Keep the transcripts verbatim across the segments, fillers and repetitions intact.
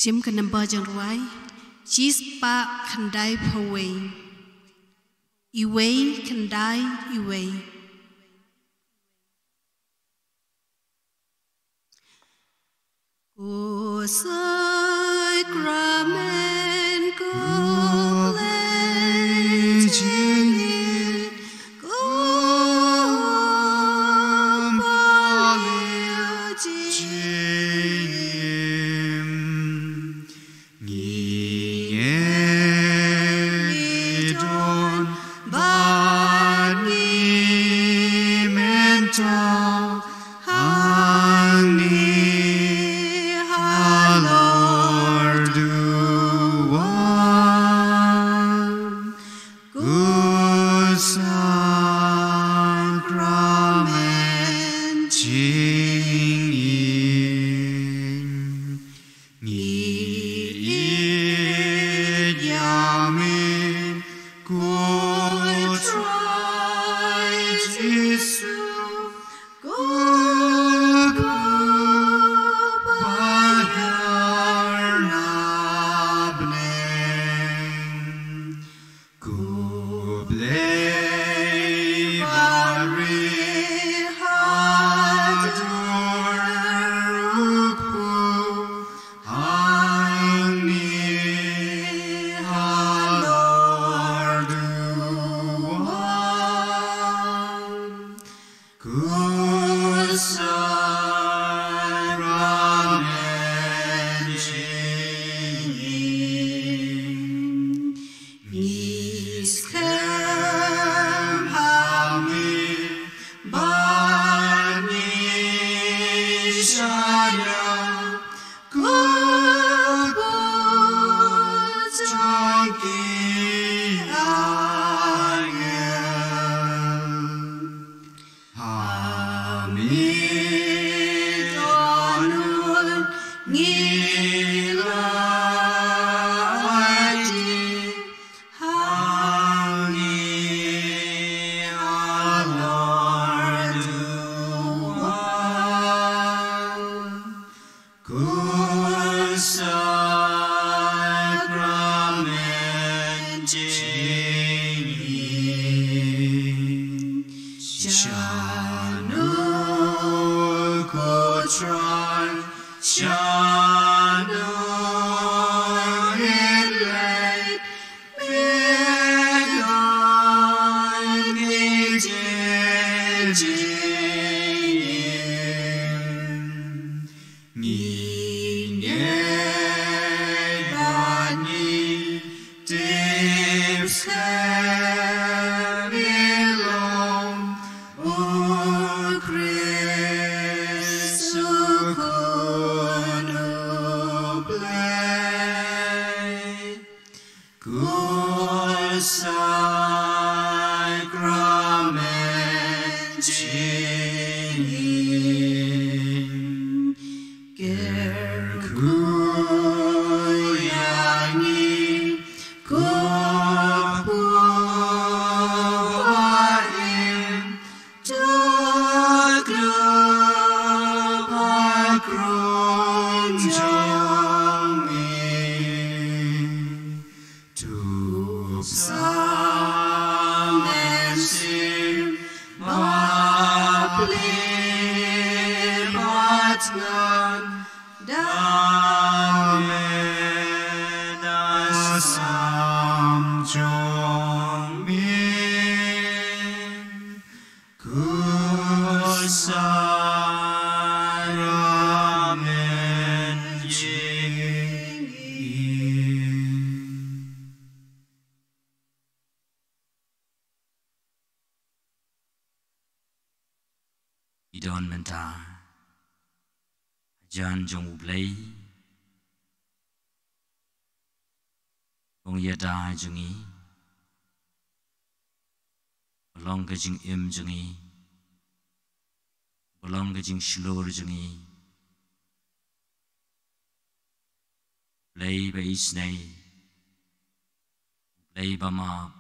Tim ka namba jong rwai, shispah khyndai phew wei. Iwei khyndai iwei. Ko sakramen ko Blei jingim, ko palio jingim. Ngi ngeit, ngi don bad ngi mynta hangne halor duwan. Ko sakramen jingim. Ngi ïeit ïa me ko Trai Jisu, ko, ko ba hiar na bneng. Ko Blei ba rieh haduh ruh, ko hangne halor duwan. Ko sakramen jingim. Ngi skhem ha me bad ngi shaniah ko kpu jong ki angel. Ha me dohnud ngi la ïeit hangne halor duwan. Ko sakramen jingim. Shano ko Trai, shano ngin leit, me don ngi jingim. Ngi ngeit bad ngi tip skhem me long U Khrist, U Khun U Blei. Ko sakramen jingim. Kyrkhu ïa ngi ko Kpu ba im, to khlur ha ka rung jong me. To Kpa Mynsiem Bakhuid, bad ngan da me na sam jong me. Ko sakramen jingim. Ngi don mynta hajan jong U Blei, ba long ïada jong ngi, ba long ka jingim jong ngi, ba long ka jingshlur jong ngi. Blei ba isynei, Blei ba map,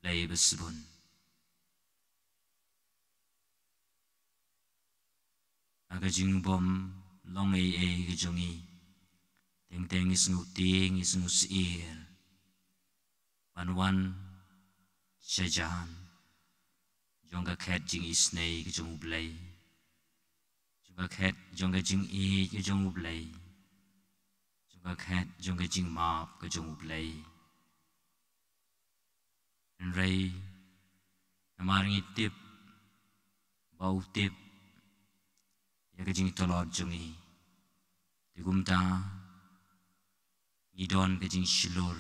Blei ba sbun. Ha ka jingbym long ei ei ka jong ngi. Teng teng ngi sngewtieng, ngi sngewsyier ban wan sha jan jong ka khet jingisynei ka jong U Blei, jong ka khet jong ka jingïeit ka jong U Blei, jong ka khet jong ka jingmap ka jong U Blei. Hynrei namar ngi tip ba u tip ïa ka jingtlot jong ngi, te kumta ngi don ka jingshlur,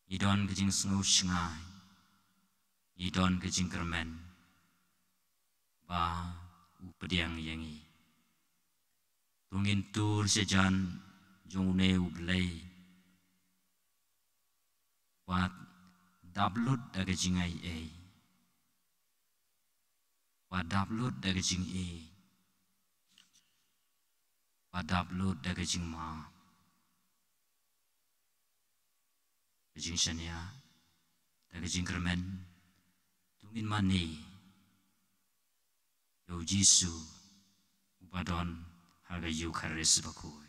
ngi don ka jingsngew shngain, ngi don ka jingkyrmen ba u pdiang ïa ngi. To ngin tur sha jan jong une U Blei uba dap lut da ka jingaiei, uba dap lut da ka jingïeit, uba dap lut da ka jingmap, ka jingshaniah, da ka jingkyrmen. To ngin mane ïa U Jisu uba don ha ka Eukharist bakhuid.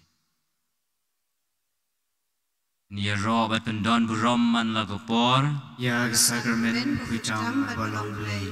Ngin ïaroh bad pyndon burom man la ka por ïa ka sakramen bakhuid tam ba long Blei.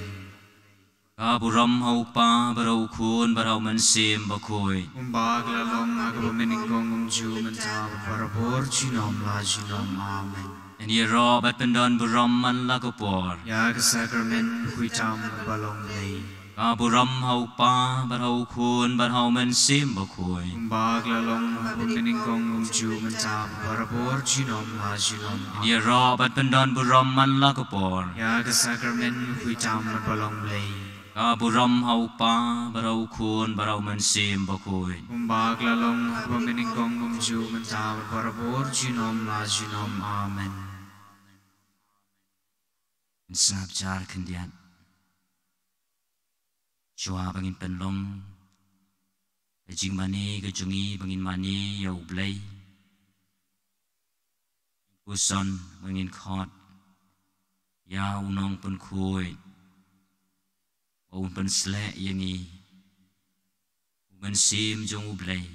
Ka burom ha U Kpa bad ha U Khun bad ha U Mynsiem Bakhuid, kumba ka la long ha kaba mynnyngkong, kumjuh, mynta bad barabor, junom la junom. Amen. Ngin ïaroh bad pyndon burom man la ka por ïa ka sakramen bakhuid tam ba long Blei. Ka burom ha U Kpa bad ha U Khun bad ha U Mynsiem Bakhuid, kumba ka la long ha kaba mynnyngkong, kumjuh, mynta bad barabor, junom la junom. Ngin ïaroh bad pyndon burom man la ka por ïa ka sakramen bakhuid tam ba long Blei. Ka burom ha U Kpa bad ha U Khun bad ha U Mynsiem Bakhuid, kumba ka la long ha kaba mynnyngkong, kumjuh, mynta bad barabor, junom la junom. Amen. Ngin sngap jar khyndiat shuwa ba ngin pynlong ka jingmane ka jong ngi ba ngin mane ïa U Blei. Puson ba ngin khot ïa U Nongpynkhuid ba un pynsleh ïa ngi, U Mynsiem jong U Blei,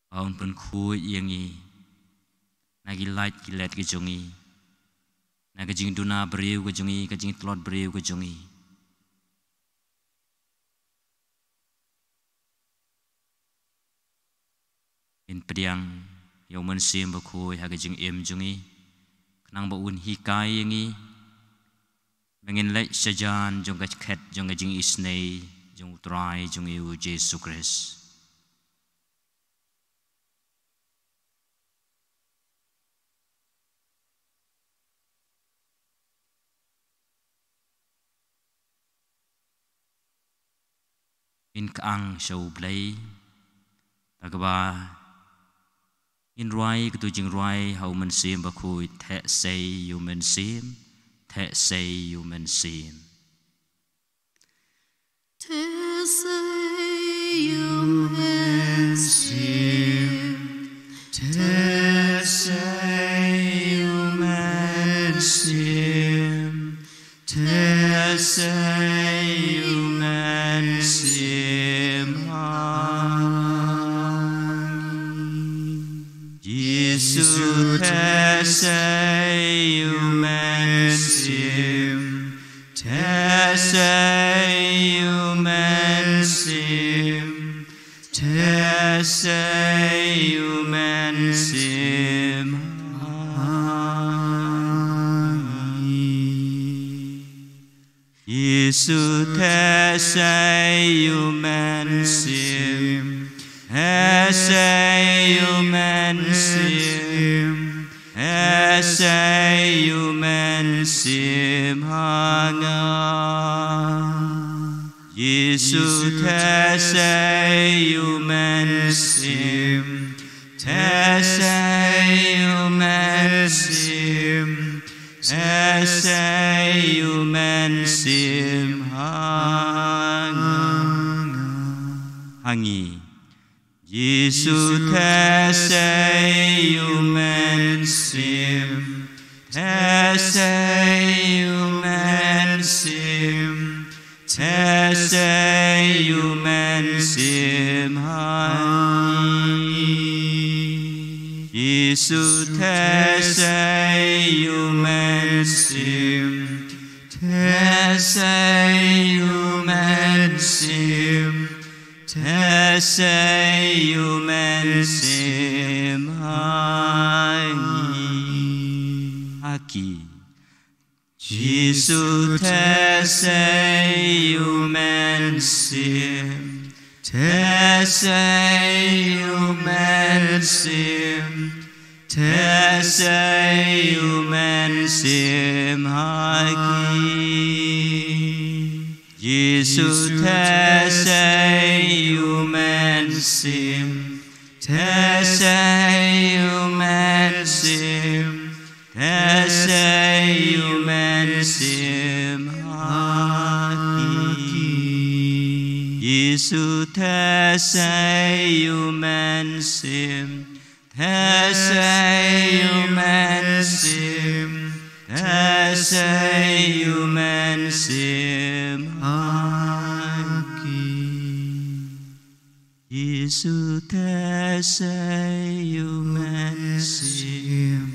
ba un pynkhuid ïa ngi na ki lait ki let ki jong ngi, na ka jingduna briew ka jong ngi, ka jingtlot briew ka jong ngi. Ngin pdiang ïa U Mynsiem Bakhuid ha ka jingim jong ngi, khnang ba un hikai ïa ngi ba ngin leit sha jan jong ka khet jong ka jingisynei jong U Trai jong ngi U Jisu Khrist. Ngin kyang sha U Blei da kaba ngin rwai katto jingrwai ha U Mynsiem Bakhuid. Theh sei ïa U Mynsiem, theh sei ïa U Mynsiem. Theh sei ïa U Mynsiem, theh sei ïa U Mynsiem, theh sei ïa U Mynsiem ha ngi. Jisu, theh sei ïa U Mynsiem, theh sei ïa U Mynsiem, theh sei ïa U Mynsiem ha ngi. Jisu, theh sei ïa U Mynsiem, theh sei ïa U Mynsiem, theh sei ïa U Mynsiem ha nga. Jisu, theh sei ïa U Mynsiem, theh sei ïa U Mynsiem, theh sei ïa U Mynsiem ha nga. Ha ngi. Jisu, theh sei ïa U Mynsiem, theh sei ïa U Mynsiem, te sei U Mynsiem, te sei U Mynsiem ha ngi. Ha ki. Jisu, te sei U Mynsiem, te sei U Mynsiem, te sei U Mynsiem ha ki. Jisu, te sei U Mynsiem, te sei U Mynsiem, te sei U Mynsiem ha ki. Jisu, te sei U Mynsiem, te sei U Mynsiem, te sei U Mynsiem ha ki. Jisu, te sei U Mynsiem,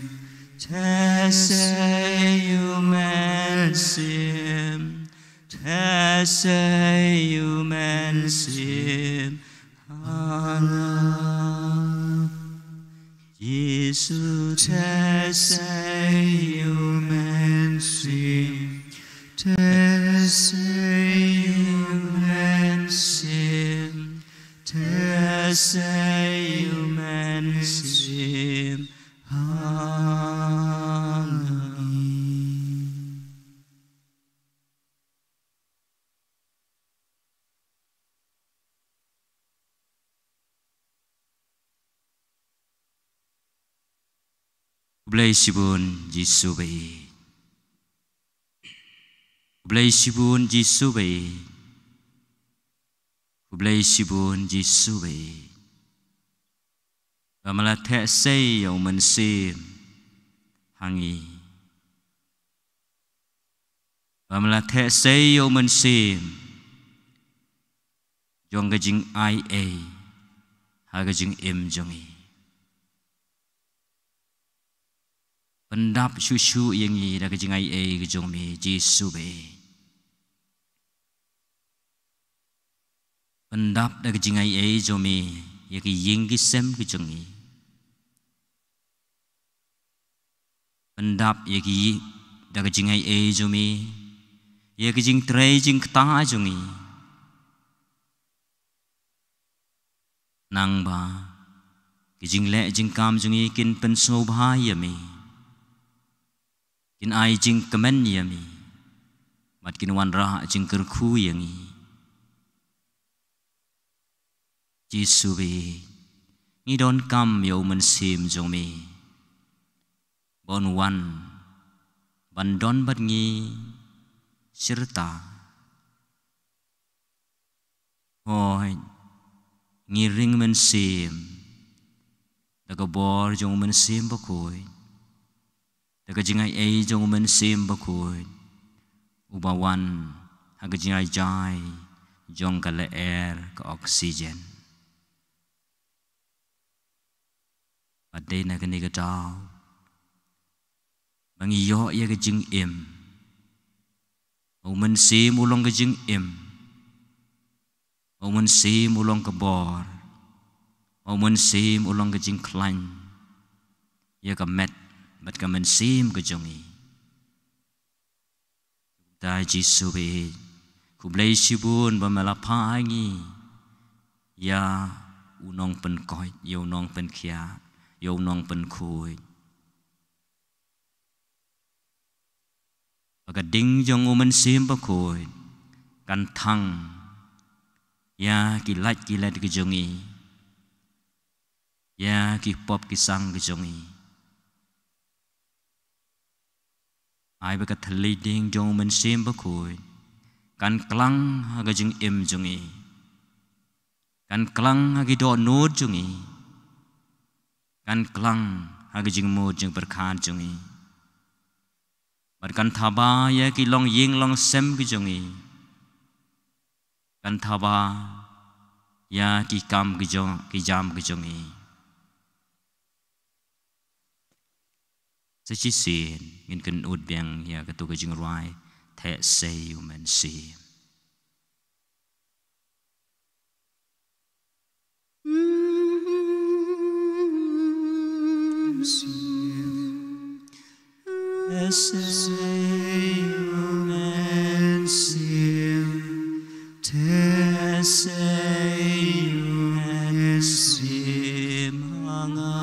te sei U Mynsiem, te sei U Mynsiem ha ngi. Jisu, te sei U Mynsiem, te sei U Mynsiem, te sei U Mynsiem ha ngi. Khublei shibun Jisu ba ïeit. Khublei shibun Jisu ba ïeit. Khublei shibun Jisu ba ïeit. Ba me la theh sei ïa U Mynsiem ha ngi. Ba me la theh sei ïa U Mynsiem jong ka jingaiei ha ka jingim jong ngi. Pyndap shuh shuh ïa ngi da ka jingaiei ka jong me Jisu ba ïeit. Pyndap da ka jingaiei jong me ïa ki ïing ki sem ki jong ngi. Pyndap ïa ki da ka jingaiei jong me ïa ki jingtrei jingktah jong ngi. Nangba ki jingleh jingkam jong ngi kin pynsngewbha ïa me, kin ai jingkmen ïa me, bad kin wanrah jingkyrkhu ïa ngi. Jisu ba ïeit, ngi donkam ïa U Mynsiem jong me ba un wan ban don bad ngi shirta. Hooid, ngi ring mynsiem da ka bor jong U Mynsiem Bakhuid, da ka jingaiei jong U Mynsiem Bakhuid, uba wan ha ka jingjai jong ka lyer ka oxygen. Bad dei na kane ka daw ba ngi ïoh ïa ka jingim. U Mynsiem u long ka jingim. U Mynsiem u long ka bor. U Mynsiem u long ka jingkhlaiñ ïa ka met bad ka mynsiem ka jong ngi. Te Jisu ba ïeit, khublei shibun ba me la phah ha ngi ïa u nongpynkoit, ïa u nongpynkhiah, ïa u nongpynkhuid. Ba ka ding jong U Mynsiem Bakhuid kan thang ïa ki lait ki let ki jong ngi, ïa ki pop ki sang ki jong ngi. Ai ba ka thylliej ding jong U Mynsiem Bakhuid kan klang ha ka jingim jong ngi, kan klang ha ki dohnud jong ngi, kan klang ha ka jingmut jingpyrkhat jong ngi. Bad kan thaba ïa ki longïing longsem ki jong ngi, kan thaba ïa ki kam ki jong, ki jam ki jong ngi. Sa shisien ngin kynnoh biang ïa kato ka jingrwai, Theh Sei U Mynsiem. Theh Sei U Mynsiem, Theh Sei U Mynsiem ha nga.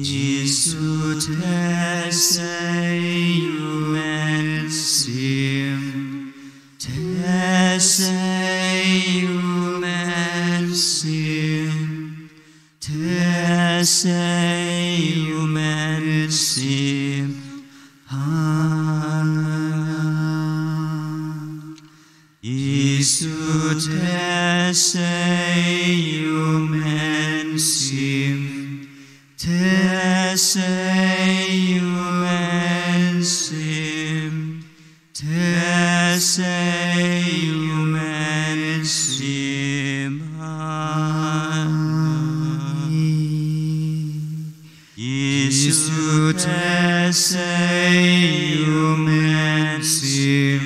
Jisu Theh Sei U Mynsiem, Theh Sei U Mynsiem, Theh Sei U Mynsiem ha nga. Jisu Theh Sei U Mynsiem, Theh Sei U Mynsiem, Theh Sei U Mynsiem ha nga. Jisu Theh Sei U Mynsiem,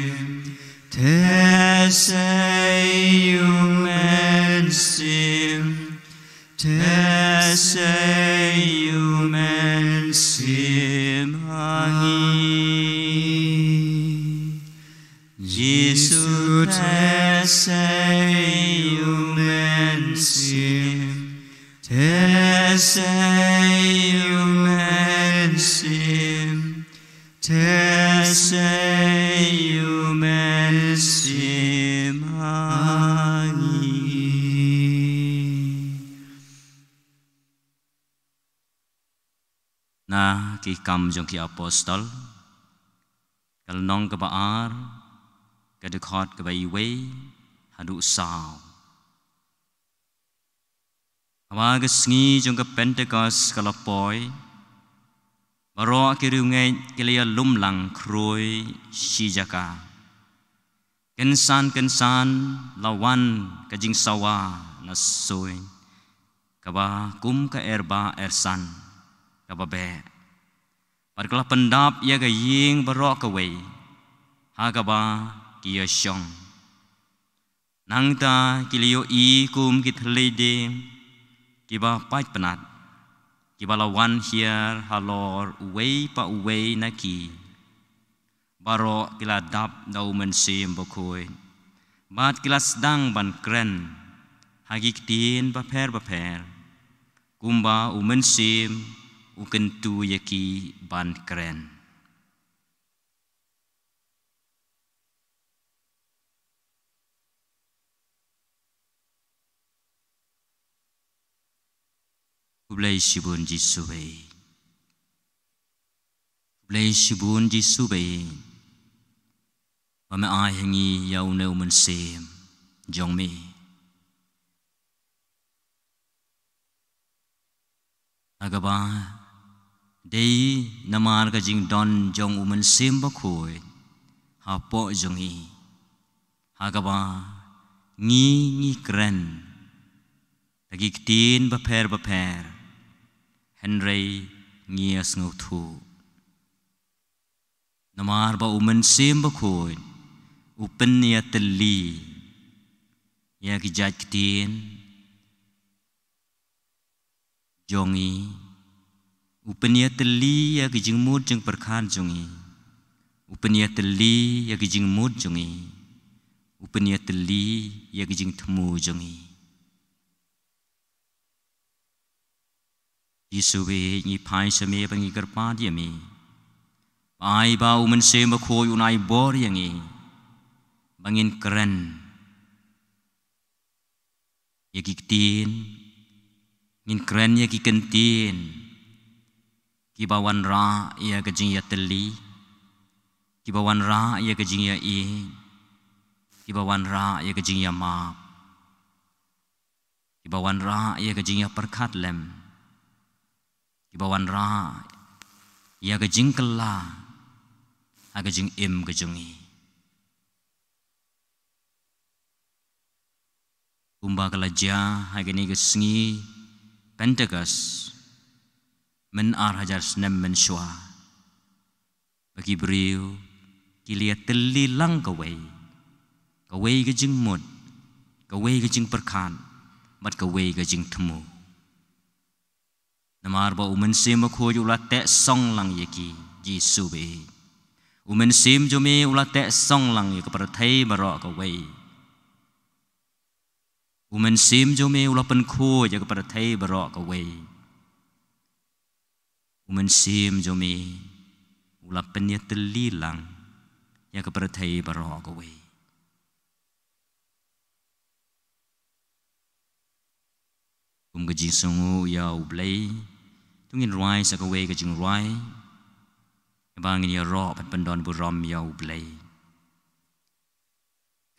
Theh Sei U Mynsiem, Theh Sei U Mynsiem ha ngi. Jisu Theh Sei U Mynsiem, Theh Sei U Mynsiem, Theh Sei U Mynsiem ha ngi. Na Ki Kam Jong Ki Apostol, ka lynnong kaba ar, ka dkhot kaba wei haduh saw. Haba ka sngi jong ka Pentekost ka la poi, baroh ki riewngeit ki la ïalum lang khrui shi jaka. Kynsan kynsan la wan ka jingsawa na suiñ, kaba kum ka erbah ersan kaba beh. Bad ka la pyndap ïa ka ïing baroh kawei ha kaba ki ïashong. Nangta ki la ïohi kum ki thylliej dieng kiba pait pnat, kiba la wan hiar halor uwei pa uwei na ki, baroh ki la dap da U Mynsiem Bakhuid, bad ki la sdang ban kren ha ki ktien bapher bapher, kumba U Mynsiem u kyntu ïa ki ban kren. Khublei shibun Jisu ba ïeit. Khublei shibun Jisu ba ïeit, ba me ai ha ngi ïa une U Mynsiem jong me. Ha kaba dei namar ka jingdon jong U Mynsiem Bakhuid hapoh jong ngi, ha kaba ngi ngi kren da ki ktien bapher bapher, hynrei ngi ïa sngewthuh. Namar ba U Mynsiem Bakhuid u pynïatylli ïa ki jait ktien jong ngi, u pynïatylli ïa ki jingmut jingpyrkhat jong ngi, u pynïatylli ïa ki jingmut jong ngi, u pynïatylli ïa ki jingthmu jong ngi. Jisu ba ïeit, ngi phai sha me bad ngi kyrpad ïa me, ba ai ba U Mynsiem Bakhuid un ai bor ïa ngi ba ngin kren ïa ki ktien, ngin kren ïa ki kyntien kiba wanrah ïa ka jingïatylli, kiba wanrah ïa ka jingïaieit, kiba wanrah ïa ka jingïamap, kiba wanrah ïa ka jingïapyrkhat lem, kiba wanrah ïa ka jingkylla ha ka jingim ka jong ngi. Kumba ka la jia ha kane ka sngi Pentekost, Myn ar hajar snem mynshuwa, ba ki briew ki la ïatylli lang kawei, kawei ka jingmut, kawei ka jingpyrkhat, bad kawei ka jingthmu. Namar ba U Mynsiem Bakhuid u la teh song lang ïa ki, Jisu bad. U Mynsiem jong me u la teh song lang ïa ka pyrthei baroh kawei. U Mynsiem jong me u la pynkhuid ïa ka pyrthei baroh kawei. U Mynsiem jong me u la pynïatylli lang ïa ka pyrthei baroh kawei. Kum ka jingsngewnguh ïa U Blei, to ngin rwai sa kawei ka jingrwai, ba ngin ïaroh ban pyndonburom ïa U Blei.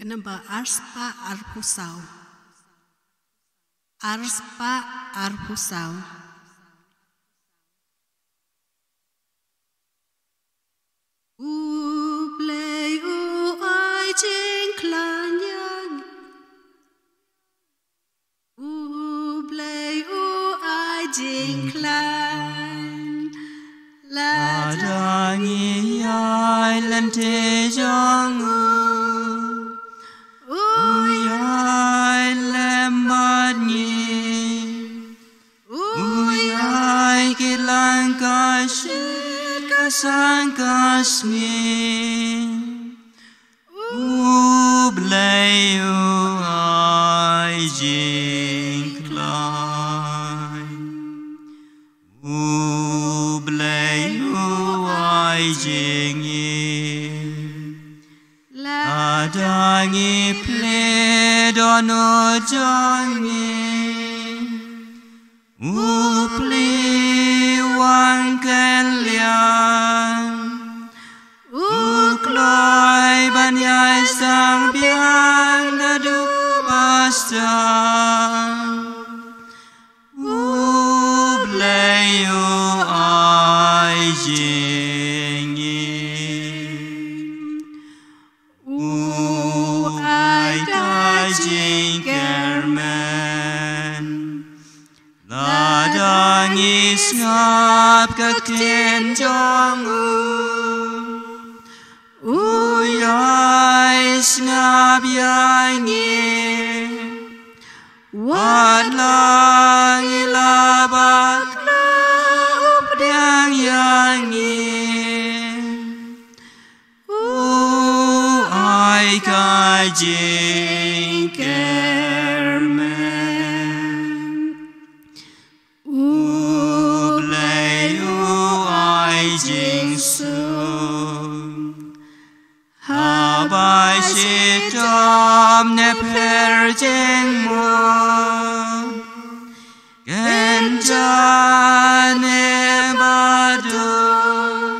Ka namba arspah arphew saw. Arspah arphew saw. U Blei u ai jingkhlaiñ ïa ngi. U Blei u ai jingkhlaiñ. Lada ngi ïai lynti jong u, u ïai lem bad ngi. U ïai ki lang ka shit ka sangka sngi. U Blei u ai jingkhlaiñ. U Blei u ai jingim. Lada ngi plie dohnud jong ngi, u plie wang kylliang. U kloi ban ïai sdang biang naduh ba sdang. U Blei u ai jingim. U ai ka jingkyrmen. Lada ngi sngap ka ktien jong u, u ïai sngap ïa ngi. Wat la ngi la bakla, u pdiang ïa ngi. U ai ka jingkyrmen. U Blei u ai jingsuk. Haba shitom ne pher jingmut, kynja ne baduk,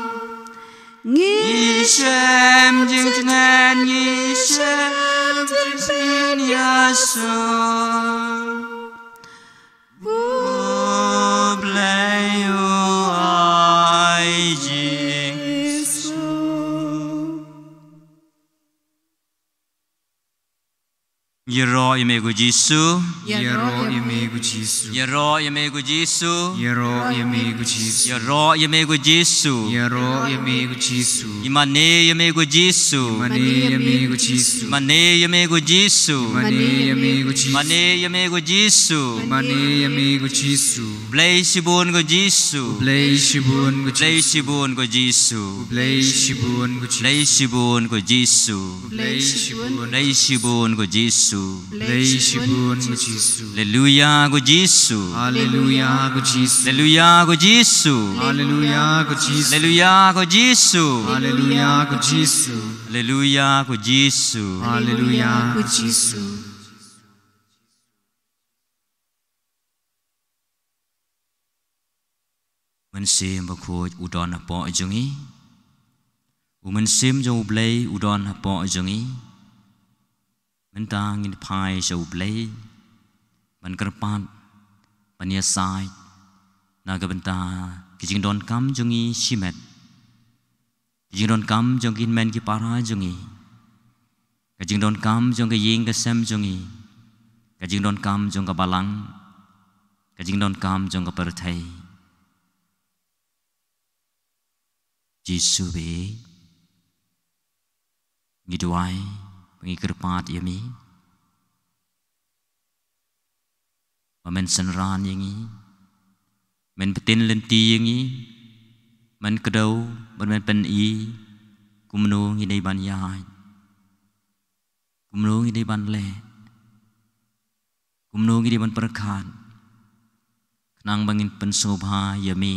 ngi shem jingtngen, ngi shem jingpynïasoh. U Blei u ai jingim. Ïaroh ïa me ko Jisu. Ïaroh ïa me ko Jisu. Ïaroh ïa me ko Jisu. Ïaroh ïa me ko Jisu. Ïaroh ïa me ko Jisu. Ïaroh ïa me ko Jisu. Ïa mane ïa me ko Jisu. Ïa mane ïa me ko Jisu. Ïa mane ïa me ko Jisu. Ïa mane ïa me ko Jisu. Ïa mane ïa me ko Jisu. Ïa mane ïa me ko Jisu. Blei shibun ko Jisu. Blei shibun ko Jisu. Blei shibun ko Jisu. Blei shibun ko Jisu. Blei shibun ko Jisu. Blei shibun ko Jisu. Blei shibun ko Jisu. Haleluya ko Jisu. Haleluya ko Jisu. Haleluya ko Jisu. Haleluya ko Jisu. Haleluya ko Jisu. Haleluya ko Jisu. Haleluya ko Jisu. Haleluya ko Jisu. Mynsiem Bakhuid u don hapoh jong ngi. U Mynsiem jong U Blei u don hapoh jong ngi. Mynta ngin phai sha U Blei ban kyrpad, ban ïasaid na ka bynta ka jingdonkam jong ngi shimet. Ka jingdonkam jong ki hynmen ki para jong ngi. Ka jingdonkam jong ka ïing ka sem jong ngi. Ka jingdonkam jong ka balang. Ka jingdonkam jong ka pyrthei. Jisu baieit, ngi duwai ba ngi kyrpad ïa me ba men synran ïa ngi, men pynlynti ïa ngi, men kdew bad men pyni kumno ngi dei ban ïaid, kumno ngi dei ban leh, kumno ngi dei ban pyrkhat, khnang ba ngin pynsngewbha ïa me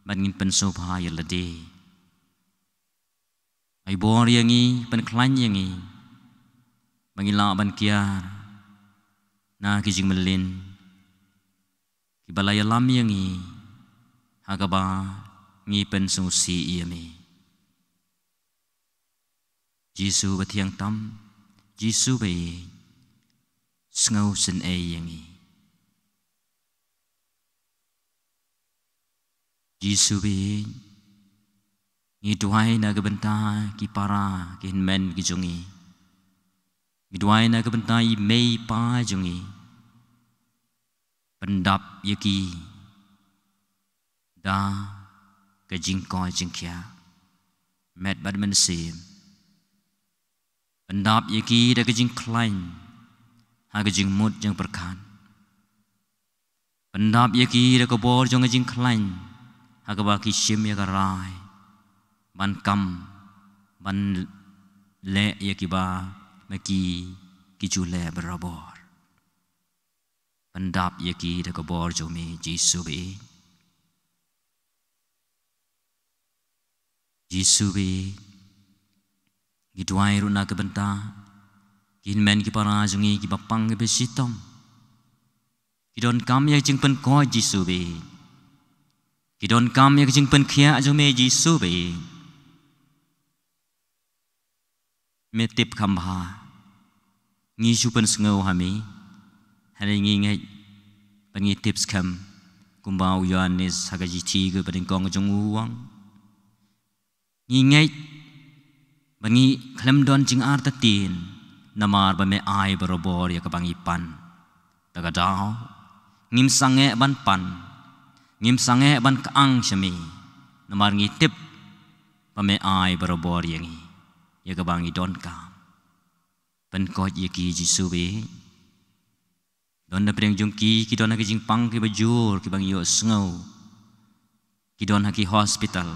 bad ngin pynsngewbha ïa lade. Ai bor ïa ngi, pynkhlaiñ ïa ngi ba ngi lah ban kiar na ki jingmlien kiba la ïalam ïa ngi ha kaba ngi pynsngewsih ïa me. Jisu bathiang tam, Jisu baieit, sngewsynei ïa ngi. Jisu baieit, ngi duwai na ka bynta ki para ki hynmen ki jong ngi. Ngi duwai na ka bynta i mei i pa jong ngi. Pyndap ïa ki da ka jingkoit jingkhiah met bad mynsiem. Pyndap ïa ki da ka jingkhlaiñ ha ka jingmut jingpyrkhat. Pyndap ïa ki da ka bor jong ka jingkhlaiñ ha kaba ki shim ïa ka rai ban kam, ban leh ïa kiba ma ki ki ju leh barabor. Pyndap ïa ki da ka bor jong me, Jisu baieit. Jisu baieit, ngi duwai ruh na ka bynta ki hynmen ki para jong ngi kiba pang kiba shitom. Ki donkam ïa ka jingpynkoit, Jisu baieit. Ki donkam ïa ka jingpynkhiah jong me, Jisu baieit. Me tip kham bha. Ngi shu pynsngew ha me. Hynrei ngi ngeit ba ngi tip skhem kumba u Ïoannis ha ka shithi kaba nyngkong jong u u ong. Ngi ngeit ba ngi khlem don jingartatien namar ba me ai barabor ïa kaba ngi pan. Da ka daw ngim sangeh ban pan, ngim sangeh ban kyang sha me, namar ngi tip ba me ai barabor ïa ngi ïa kaba ngi donkam. Pynkoit ïa ki, Jisu baieit. Don na pdeng jong ki ki don ha ki jingpang kiba jur kiba ngi ïohsngew, ki don ha ki hospital.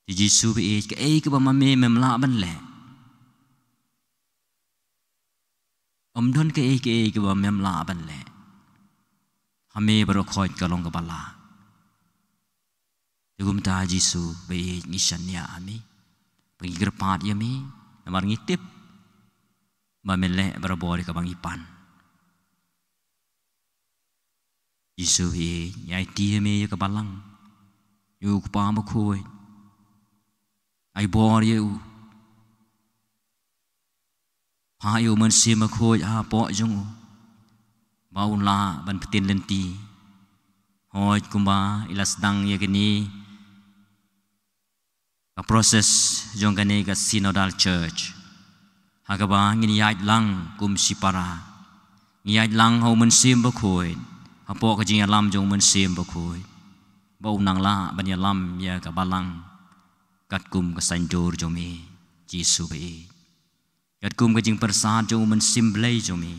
Te Jisu baieit, kaei kaba ma me mem lah ban leh? Ym don kaei kaei kaba mem lah ban leh. Ha me baroh khoit ka long kaba lah. Te kumta Jisu baieit, ngi shaniah ha me, ba ngi kyrpad ïa me, namar ngi tip ba me leh barabor ïa kaba ngi pan. Jisu baieit, ngi aiti ïa me ïa ka balang, ïa u Kpa Bakhuid. Ai bor ïa u. Phah ïa u Mynsiem Bakhuid hapoh jong u ba un lah ban pynlynti. Hooid, kumba i la sdang ïa kane ka process jong kane ka synodal church, ha kaba ngin ïaid lang kum shipara. Ngin ïaid lang ha u Mynsiem Bakhuid, hapoh ka jingïalam jong u Mynsiem Bakhuid, ba un nang lah ban ïalam ïa ka balang katkum ka saiñdur jong me, Jisu baieit, katkum ka jingpyrsad jong u Mynsiem Blei jong me.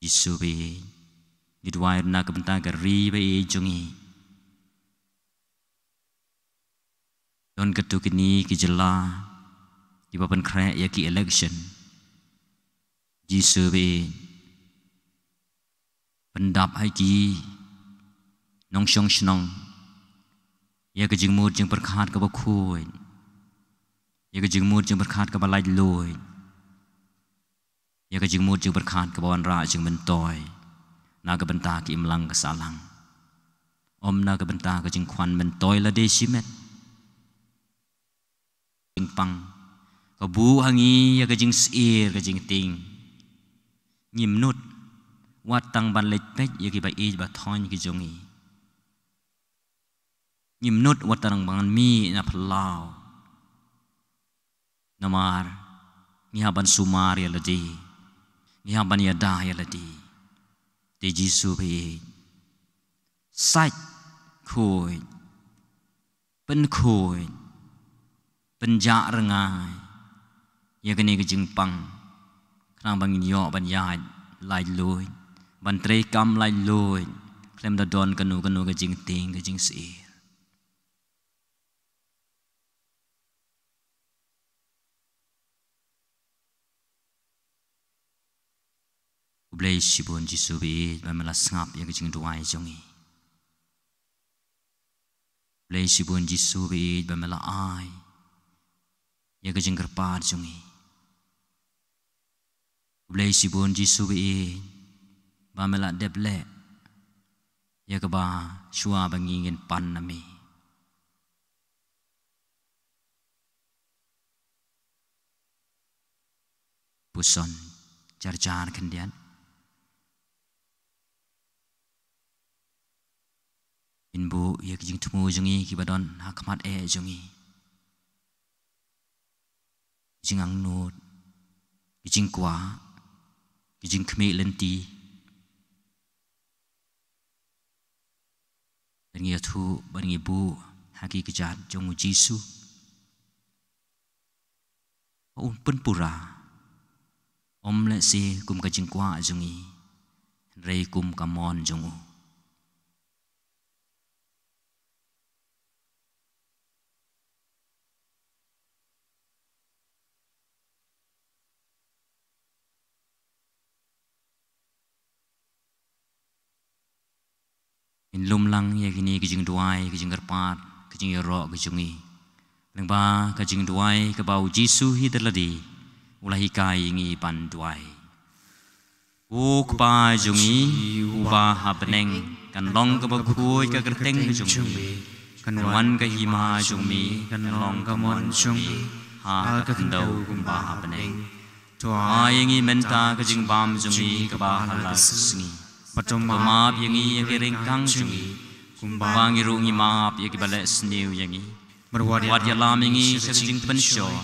Jisu baieit, ngi duwai na ka bynta ka ri baieit jong ngi. Don katto katne ki jylla kiba pynkhreh ïa ki election. Jisu baieit, pyndap ha ki nongshong shnong ïa ka jingmut jingpyrkhat kaba khuid, ïa ka jingmut jingpyrkhat kaba laitluid, ïa ka jingmut jingpyrkhat kaba wanrah jingmyntoi na ka bynta ka imlang ka sahlang. Ym na ka bynta ka jingkhwan myntoi lade shimet. Jingpang ka buh ha ngi ïa ka jingsyier ka jingtieng. Ngim nud wat tang ban leit peit ïa kiba ïeit ba thoiñ ki jong ngi. Ngim nud wat tang ban mih na phyllaw. Namar ngi hap ban sumar ïa lade, ngi hap ban ïada ïa lade. Te Jisu baieit, Pynjah khuid, pynkhuid, pynjah rngai ïa kane ka jingpang, khnang ba ngin ïoh ban ïaid laitluid, ban treikam laitluid, khlem da don kano kano ka jingtieng ka jingsyier. Khublei shibun Jisu ba ïeit ba me la sngap ïa ka jingduwai jong ngi. Khublei shibun Jisu ba ïeit ba me la ai ïa ka jingkyrpad jong ngi. Khublei shibun Jisu ba ïeit ba me la dep leh ïa kaba shuwa ba ngi ngin pan na me. Puson, jar jar khyndiat. Ngin buh ïa ki jingthmu jong ngi kiba don ha khmat eh jong ngi. Ki jingangnud, ki jingkwah, ki jingkhmih lynti. Ban ngi ïathuh, ban ngi buh ha ki kjat jong u Jisu. Ba un pynpura, ym lehse kum ka jingkwah jong ngi, hynrei kum ka mon jong u. Ngin lum lang ïa kine ki jingduwai, ki jingkyrpad, ki jingïaroh ki jong ngi. Lyngba ka jingduwai kaba u Jisu hi da lade u la hikai ïa ngi ban duwai. Ko Kpa jong ngi uba ha bneng, kan long kaba khuid ka kyrteng ka jong me. Kan wan ka hima jong me, kan long ka mon jong me ha ka khyndew kumba ha bneng. To ai ïa ngi mynta ka jingbam jong ngi kaba ha la ka sngi. Bad to map ïa ngi ïa ki ryngkang jong ngi, kumba ngi ruh ngi map ïa kiba leh sniew ïa ngi. Bad wat ïalam ïa ngi sha ka jingpynshoi,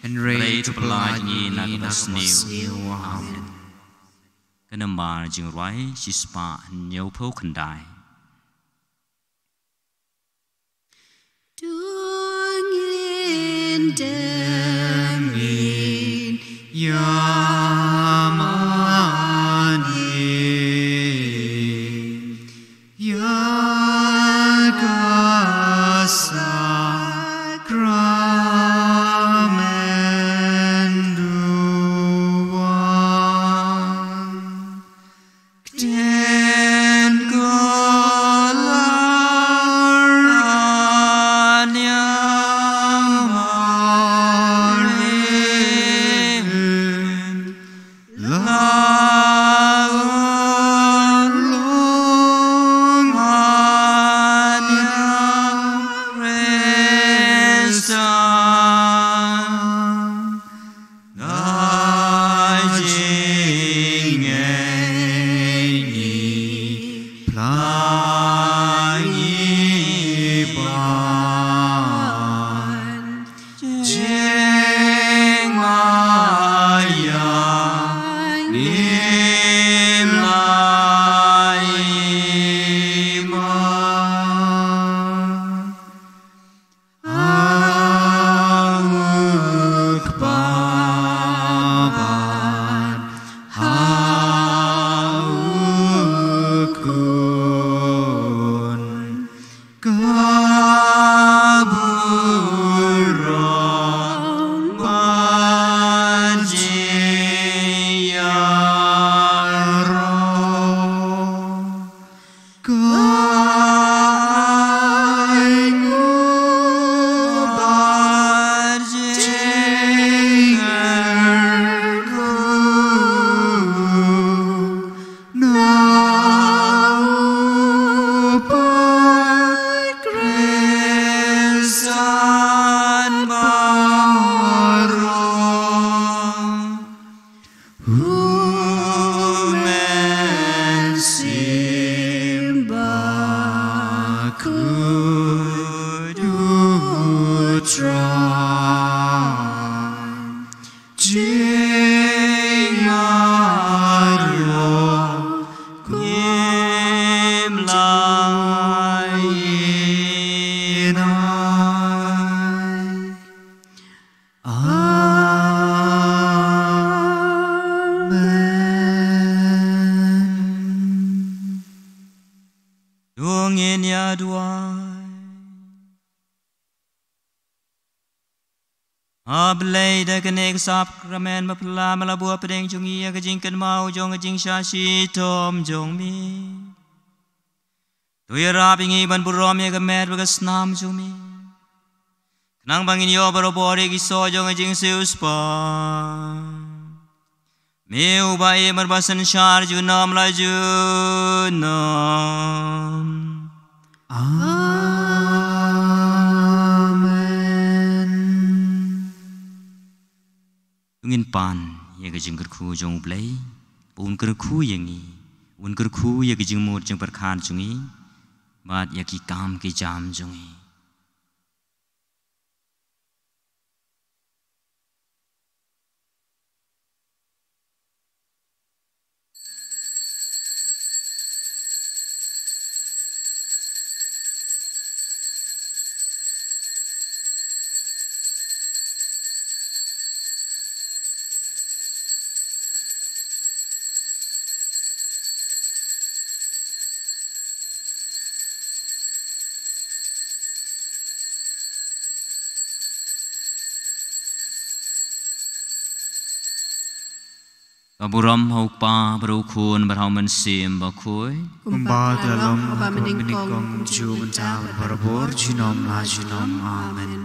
hynrei to pyllait ïa ngi na kaba sniew. Amen. Ka nambar jingrwai shispah hynñiewphew khyndai. To ngin dem ngin ïamane ïa ka sakrament duwan. Ktien ko la rania marin, la lung mania Krista. Nga jingngeit ngi plang ngi ban jingmaïa ngim lai ma. Ha u Kpa bad ha u Khun, ka burom bad jingïaroh. Ka ainguh bad jingkyrkhu na u Khristan baroh. U Mynsiem Bakhuid U Trai, jingmarwei ngim lah Amen. To ngin ïa duwai. A Blei, da kane ka sakramen bapla me la buh hapdeng jong ngi ïa ka jingkynmaw jong ka jingshah shitom jong me. To ïarap ïa ngi ban burom ïa ka met bad ka snam jong me, khnang ba ngin ïoh barabor ïa ki soh jong ka jingsiewspah. Me uba im bad ba synshar junom la junom. Amen. To ngin pan ïa ka jingkyrkhu jong U Blei, ba un kyrkhu ïa ngi, un kyrkhu ïa ka jingmut jingpyrkhat jong ngi bad ïa ki kam ki jam jong ngi. Ka burom ha U Kpa bad ha U Khun bad ha U Mynsiem Bakhuid. Kumba ka la long ha kaba nyngkong, kumjuh mynta bad barabor, junom la junom. Amen.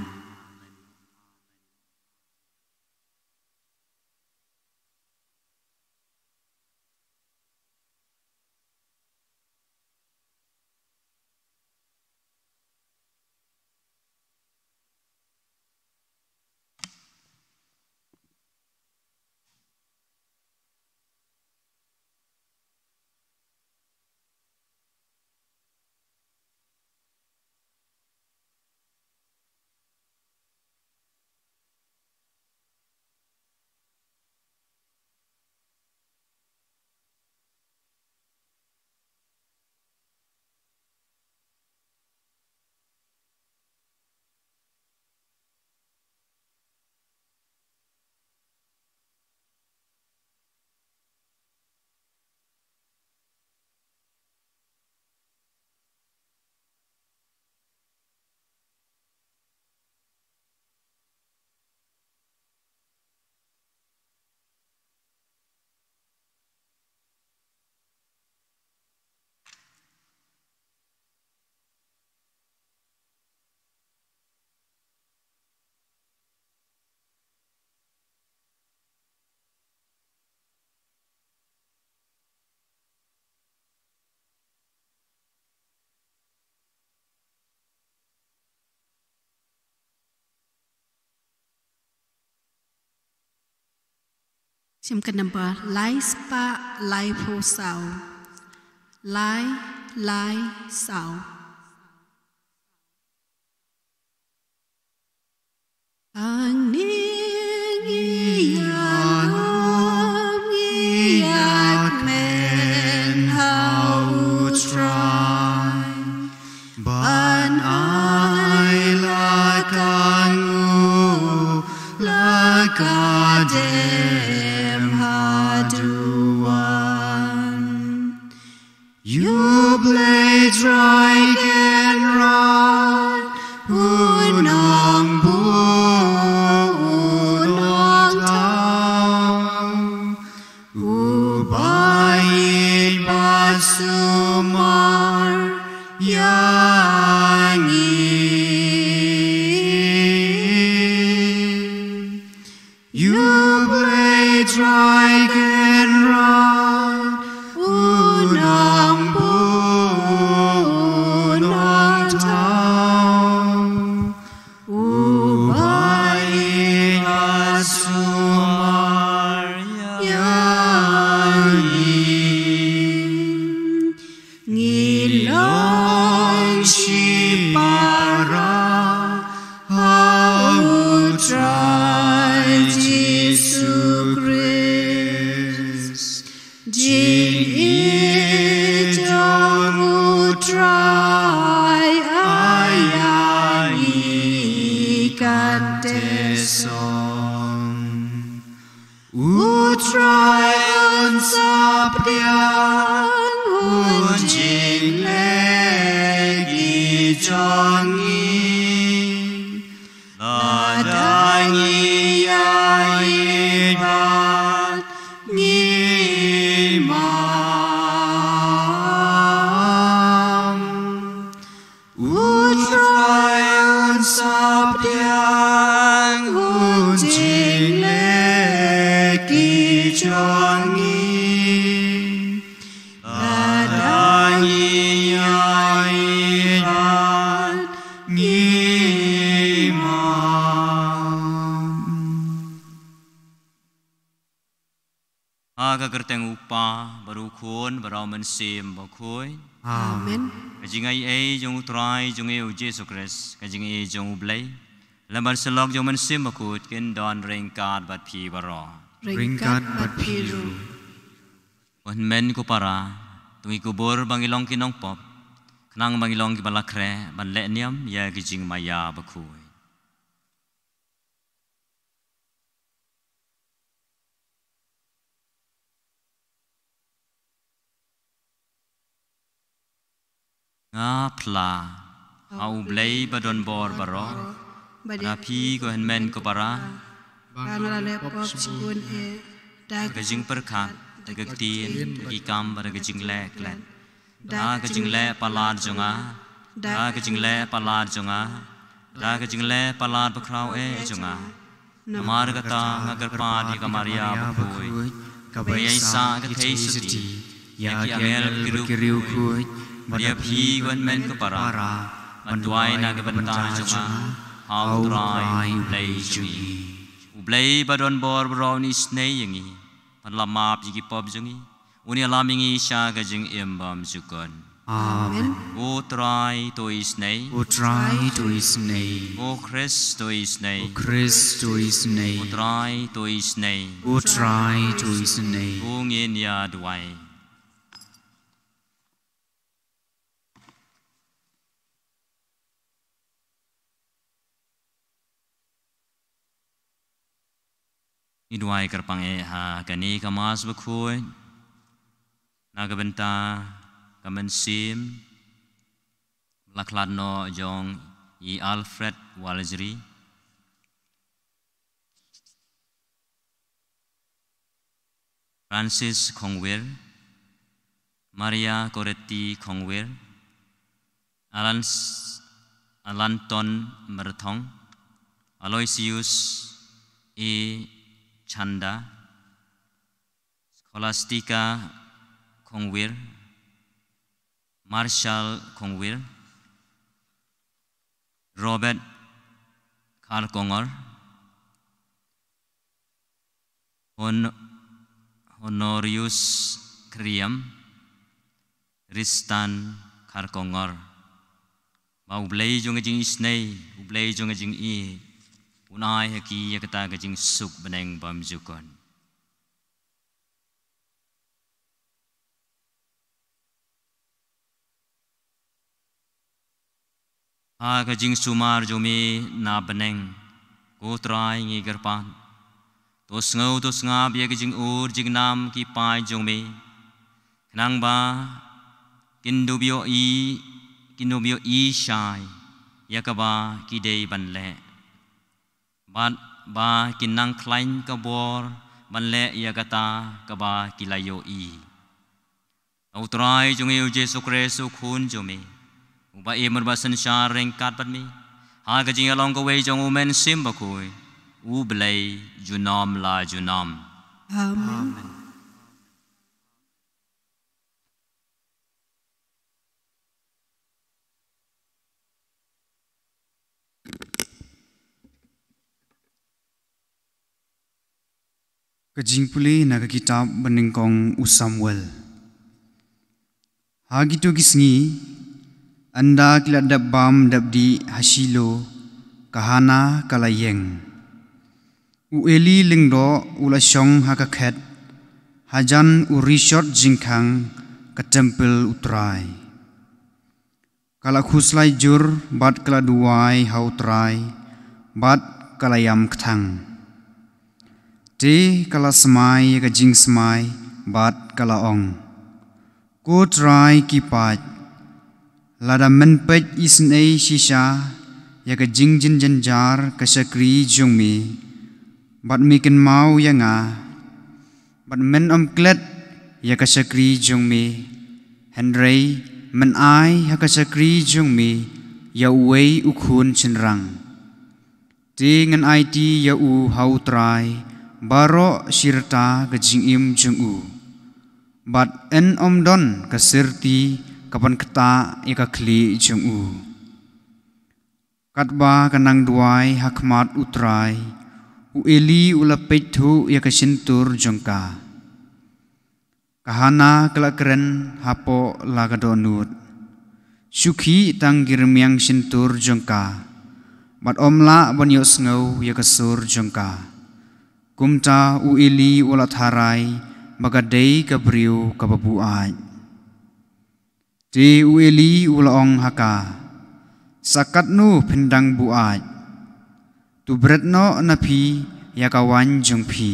Shim ka number lai spah laiphew saw. Lai, lai, saw. Hangne ngi ïalum ngi ïakmen ha U Trai, ban ai la ka nguh la ka dem haduh wan. Ïa U Blei Trai Kynrad, u nongbuh, u nongthaw, uba ïeit bad sumar ïa ngi. Ïa U Blei Trai Kynrad, u nongbuh, u nongthaw, uba ïeit bad sumar ïa ngi. Ngi long shipara ha U Trai Jisu Khrist. Jingïeit jong U Trai Ai, ai, ai, i kan te song. U Trai un sa pdiang, un jingleh ki jong ngi. Lada ngi ïai bad ngi mam. U Trai un sa pdiang, un jingleh ki jong ngi. Lada ngi ïai bad ngi mam. Ha ka kyrteng u Kpa, bad u Khun, bad u Mynsiem Bakhuid. Amen. Ka jingaiei jong u Trai jong ngi u Jisu Khrist, ka jingaiei jong u Blei, lem bad syllok jong u Mynsiem Bakhuid, kin don ryngkat bad phi baroh. Ryngkat bad phi ruh. Ko hynmen ko para, to ngi kubur ba ngi long ki nongpop, khnang ba ngi long kiba la khreh ban leh niam ïa ki jingmaïa bakhuid. Nga phla ha u Blei ba don bor baroh, bad ha phi ko hynmen ko para, ba nga la leh pop shibun eh, da ka jingpyrkhat, da ka ktien, da ki kam, bad da ka jingleh klet. Da ka jingleh palat jong nga, da ka jingleh palat jong nga, da ka jingleh palat bakhraw eh jong nga. Namar kata nga kyrpad ïa ka Maria bakhuid, kaba ïaisah ka theisotti ïa ki angel bad ki riewkhuid, bad ïa phi ko hynmen ko para, ban duwai na ka bynta jong nga ha u Trai u Blei jong ngi. U Blei ba don bor baroh un isynei ïa ngi, ban la map ïa ki pop jong ngi, un ïalam ïa ngi sha ka jingim bymjukut. Amen. U Trai to isynei. U Trai to isynei. U Khrist to isynei. U Khrist to isynei. U Trai to isynei. U Trai to isynei. To ngin ïa duwai. Ngi duwai kyrpang eh ha kane ka Mass bakhuid, na ka bynta ka mynsiem la khlad noh jong i Alfred Walgery, Francis Khongwir, Maria Goretti Khongwir, Alan-, Alanton Merthong, Aloysius A Chanda, Scholastica Khongwir, Marshall Khongwir, Robert Kharkongor, Hon-, Honorius Kriam, Ristan Kharkongor. Ba U Blei jong ka jingisynei, U Blei jong ka jingïeit, un ai ha ki ïa kata ka jingsuk bneng bymjukut. Ha ka jingsumar jong me na bneng, ko Trai ngi kyrpad, to sngew to sngap ïa ka jingur jingnam ki paid jong me, khnang ba kin dup ïohi, kin dup ïohi shai ïa kaba ki dei ban leh. Bad ba kin nang khlaiñ ka bor ban leh ïa kata kaba ki la ïohi. U Trai jong ngi U Jisu Khrist U Khun jong me, uba im bad synshar ryngkat bad me, ha ka jingïalong kawei jong U Mynsiem Bakhuid, U Blei junom la junom. Amen. Ka jingpule na ka kitab banyngkong u Samuel. Ha kito ki sngi, ynda ki la dep bam dep dih ha Shilo, ka Hana ka la ïeng. U Eli lyngdoh u la shong ha ka khet, hajan u rishot jingkhang ka templ U Trai. Ka la khuslai jur bad ka la duwai ha U Trai bad ka la ïam kthang. Te ka la smai ïa ka jingsmai bad ka la ong, Ko Trai ki paid, lada men peit isynei shisha ïa ka jingjynjar ka shakri jong me, bad me kynmaw ïa nga, bad men ym klet ïa ka shakri jong me, hynrei men ai ha ka shakri jong me ïa uwei u khun shynrang. Te ngan aiti ïa u ha U Trai baroh shi rta ka jingim jong u, bad yn ym don ka syrti ka ban ktah ïa ka khlieh jong u. Katba ka nang duwai ha khmat U Trai, u Eli u la peit thuh ïa ka shyntur jong ka. Ka Hana ka la kren hapoh la ka dohnud, Shu khih tang ki rmiang shyntur jong ka, bad ym lah ban ïohsngew ïa ka sur jong ka. Kumta u Eli u la tharai ba ka dei ka briew kaba buaid. Te u Eli u la ong ha ka, Sa katno phin dang buaid? To bret noh na phi ïa ka waiñ jong phi.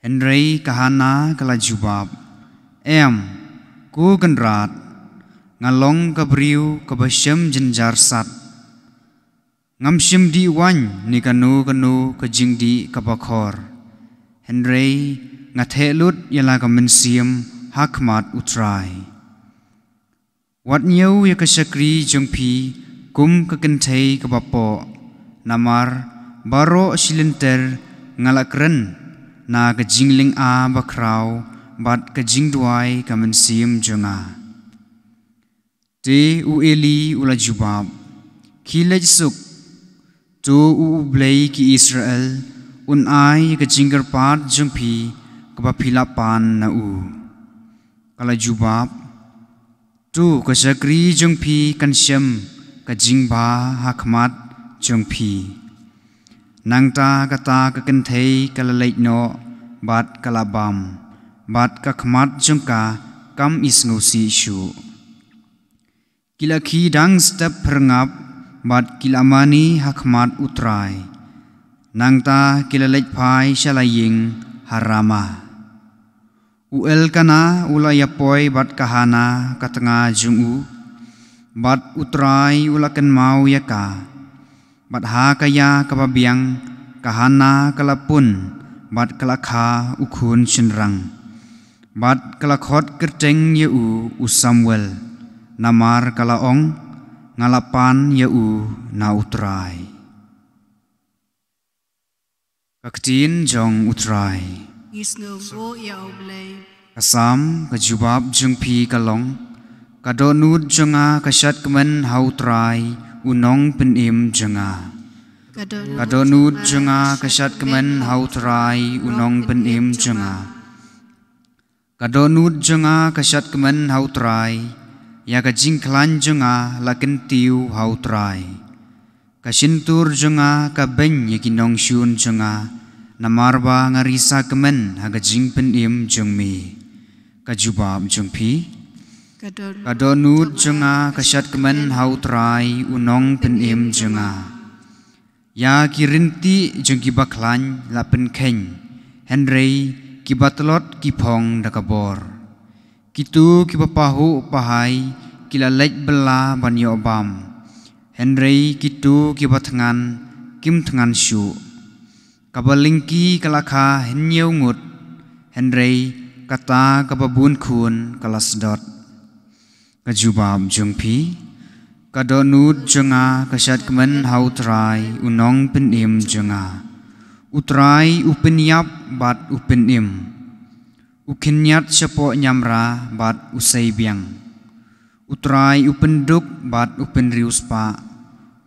Hynrei ka Hana ka la jubab, Em, ko Kynrad, nga long ka briew kaba shem jynjar sat. Ngam shym dih waiñ ne kano kano ka jingdih kaba khor. Hynrei nga theh lut ïa la ka mynsiem ha khmat U Trai. Wat ñiew ïa ka shakri jong phi kum ka kynthei kaba poh, namar baroh shi lynter nga la kren na ka jinglynga bakhraw bad ka jingduwai ka mynsiem jong nga. Te u Eli u la jubab, Khie leit suk, to U Blei ki Israel un ai ïa ka jingkyrpad jong phi kaba phi la pan na u. Ka la jubab, To ka shakri jong phi kan shem ka jingbha ha khmat jong phi. Nangta kata ka kynthei ka la leit noh bad ka la bam, bad ka khmat jong ka kam isngewsih shuh. Ki la khie dang step phyrngap bad ki la mane ha khmat U Trai. Nangta ki la leit phai sha la ïing ha Rama. U Elkana u la ïapoi bad ka Hana ka tnga jong u, bad U Trai u la kynmaw ïa ka. Bad ha ka ïa kaba biang ka Hana ka la pun bad ka la kha u khun shynrang. Bad ka la khot kyrteng ïa u u Samuel, namar ka la ong, Nga la pan ïa u na U Trai. Ka ktien jong U Trai. Ngi sngewbha ïa U Blei. Ka Salm, ka jubab jong phi ka long, Ka dohnud jong nga ka shad kmen ha U Trai, u nongpynim jong nga. Ka dohnud jong nga ka shad kmen ha U Trai, u nongpynim jong nga. Ka dohnud jong nga ka shad kmen ha U Trai, ïa ka jingkhlaiñ jong nga la kyntiew ha U Trai. Ka shyntur jong nga ka beiñ ïa ki nongshun jong nga, namar ba nga risa kmen ha ka jingpynim jong me. Ka jubab jong phi. Ka dohnud jong nga ka shad kmen ha U Trai, u nongpynim jong nga. Ïa ki ryntieh jong ki bakhlaiñ la pynkheiñ, hynrei ki batlot ki phong da ka bor. Kito ki ba pahuh pahai ki la leit bylla ban ïoh bam, hynrei kito ki ba thngan kim thngan shuh. Kaba lyngki ka la kha hynñiew ngut, hynrei kata kaba bun khun ka la sdot. Ka jubab jong phi. Ka dohnud jong nga ka shad kmen ha U Trai, u nongpynim jong nga. U Trai u pynïap bad u pynim. U khynñiat shapoh ñiamra bad u sei biang. U Trai u pynduk bad u pynriewspah.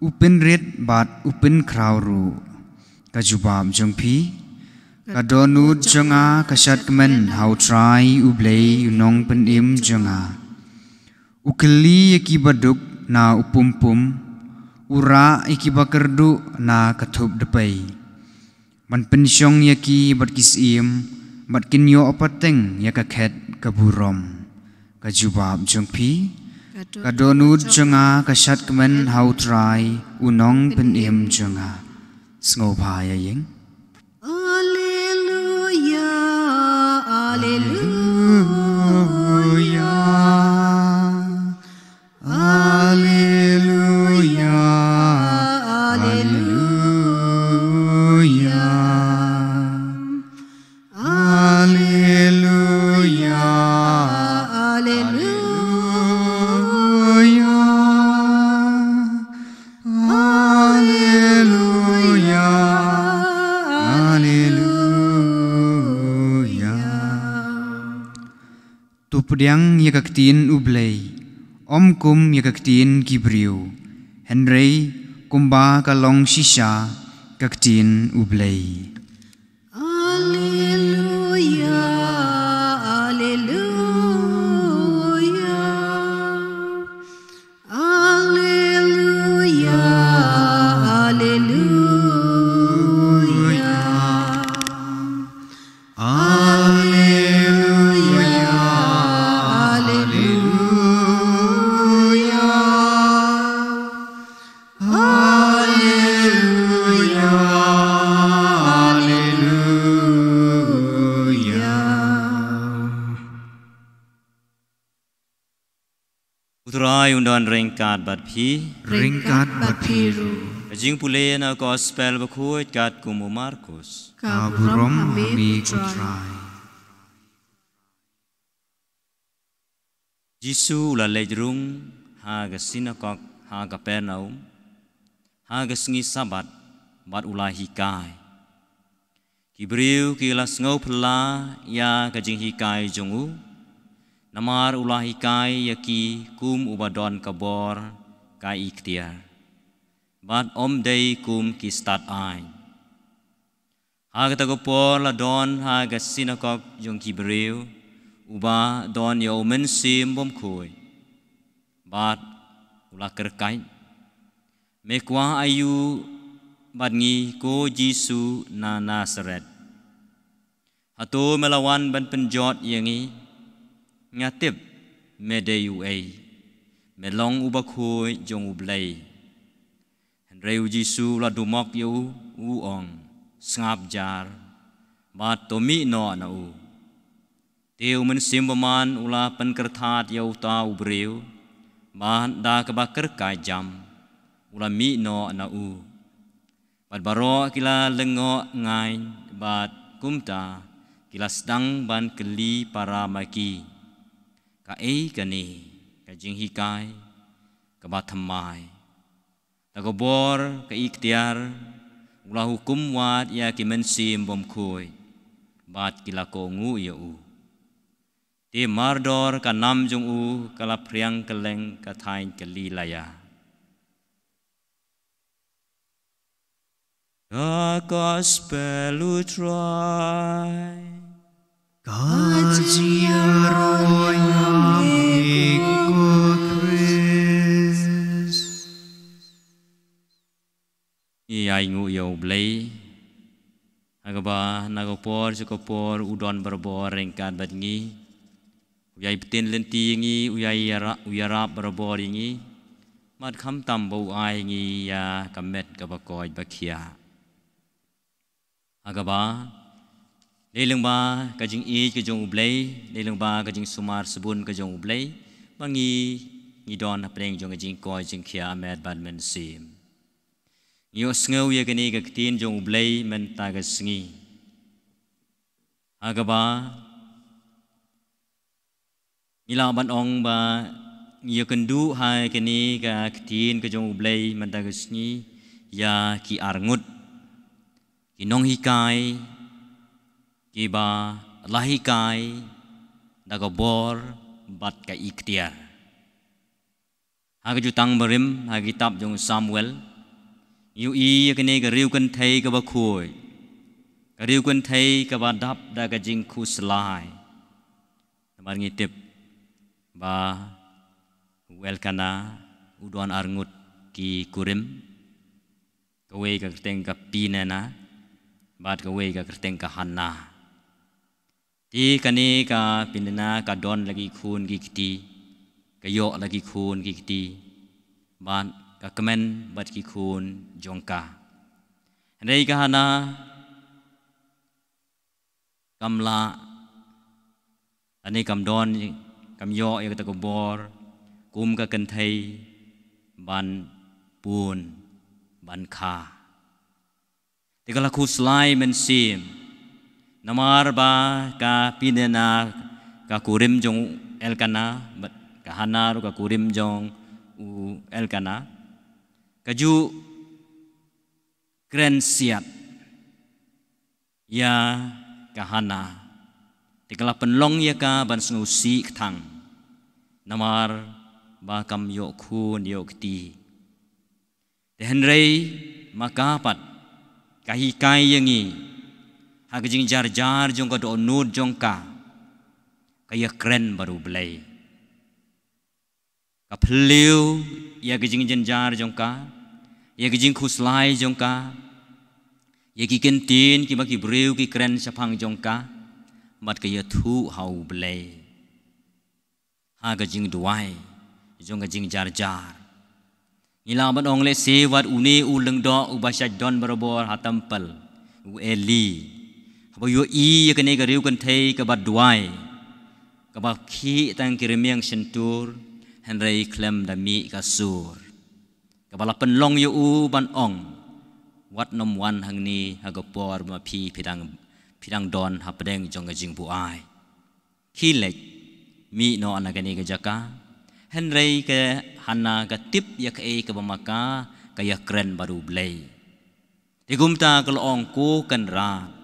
U pynrit bad u pynkhraw ruh. Ka jubab jong phi. Ka dohnud jong nga ka shad kmen ha U Trai U Blei u nongpynim jong nga. U kylli ïa ki ba duk na u pumpum, u rah ïa ki ba kyrduh na ka thup dpei. Ban pynshong ïa ki bad ki syiem, bad kin ïoh pateng ïa ka khet ka burom. Ka jubab jong phi. Ka dohnud jong nga ka shad kmen ha U Trai, U Nongpynim jong nga. Sngewbha ïa ïeng. Alleluia, alleluia. Alleluia, alleluia. Alleluia, alleluia. Alleluia, alleluia. To pdiang ïa ka ktien U Blei, ym kum ïa ka ktien ki briew, hynrei kumba ka long shisha ka ktien U Blei. Alleluia, alleluia. Alleluia, alleluia. Alleluia, alleluia. Alleluia, alleluia. U Trai un don ryngkat bad phi. Ryngkat bad phi ruh. Ka jingpule na Gospel bakhuid katkum u Markus. Ka burom ha me ko Trai. Jisu u la leit rung ha ka sinagog ha Kapernaum ha ka sngi Sabbath, bad u la hikai. Ki briew ki la sngewphylla ïa ka jinghikai jong u, namar u la hikai ïa ki kum uba don ka bor, ka iktiar, bad ym dei kum ki stad aiñ. Ha kata ka por la don ha ka sinagog jong ki briew uba don ïa u mynsiem bymkhuid, bad u la kyrkhu, "Me kwah aïu bad ngi, ko Jisu na Nasaret? Hato me la wan ban pynjot ïa ngi? Nga tip me dei uei, me long uba khuid jong U Blei." Hynrei u Jisu u la dumok ïa u, u ong, "Sngap jar, bad to mih noh na u." Te u mynsiem bymman u la pynkyrthat ïa uta u briew, bad da kaba kyrkhu jam u la mih noh na u. Bad baroh ki la lyngngoh ngaiñ, bad kumta ki la sdang ban kylli para ma ki, "Kaei kane ka jinghikai kaba thymmai? Da ka bor, ka iktiar, u la hukum wad ïa ki mynsiem bymkhuid, bad ki la kohnguh ïa u." Te mardor ka nam jong u ka la phriang kylleng ka thaiñ Galilea. Ka Gospel u Trai. Ka jingïaroh ïa me ko Khrist. Ngi ainguh ïa U Blei, ha kaba na ka por sha ka por u don barabor ryngkat bad ngi. U ïai btin lynti ïa ngi, u ïai ïara-, u ïarap barabor ïa ngi. Bad khamtam ba u ai ngi ïa ka met kaba koit ba khiah. Ha kaba, dei lyngba ka jingïeit ka jong U Blei, dei lyngba ka jingsumar sbun ka jong U Blei, ba ngi, ngi don hapdeng jong ka jingkoit jingkhiah met bad mynsiem. Ngi ïohsngew ïa kane ka ktien jong U Blei mynta ka sngi. Ha kaba, ngi lah ban ong ba ngi ïakynduh ha kane ka ktien ka jong U Blei mynta ka sngi ïa ki arngut, ki nonghikai, kiba la hikai da ka bor bad ka iktiar. Ha ka Jutang Barim, ha ka kitab jong u Samuel, ngi ïohi ïa kane ka riewkynthei kaba khuid, ka riewkynthei kaba dap da ka jingkhuslai. Namar ngi tip ba u Elkana u don arngut ki kurim, kawei ka kyrteng ka Peninnah, bad kawei ka kyrteng ka Hannah. Te kane ka Peninnah ka don la ki khun ki kti, ka ïoh la ki khun ki kti, bad ka kmen bad ki khun jong ka. Hynrei ka Hana kam lah, lane kam don, kam ïoh ïa kata ka bor kum ka kynthei ban pun, ban kha. Te ka la khuslai mynsiem, namar ba ka Peninnah, ka kurim jong u Elkanah, bad ka Hana ruh ka kurim jong u Elkanah, ka ju kren siat ïa ka Hana. Te ka la pynlong ïa ka ban sngewsih kthang, namar ba kam ïoh khun ïoh kti. Te hynrei ma ka pat, ka hikai ïa ngi, ha ka jingjarjar jong ka dohnud jong ka, ka ïakren bad U Blei. Ka phylliew ïa ka jingjynjar jong ka, ïa ka jingkhuslai jong ka, ïa ki kyntien kiba ki briew ki kren shaphang jong ka, bad ka ïathuh ha U Blei ha ka jingduwai jong ka jingjarjar. Ngi lah ban ong lehse wat une u lyngdoh uba shait don barabor ha templ, u Eli, haba ïohi ïa kane ka riew kynthei kaba duwai, kaba khih tang ki rmiang shyntur, hynrei khlem da mih ka sur, kaba la pynlong ïa u ban ong, wat nym wan hangne ha ka por ba phi, phi dang, phi dang don hapdeng jong ka jingbuaid. Khie leit, mih noh na kane ka jaka. Hynrei ka Hana ka tip ïa kaei kaba ma ka, ka ïakren bad U Blei. Te kumta ka la ong, Ko Kynrad,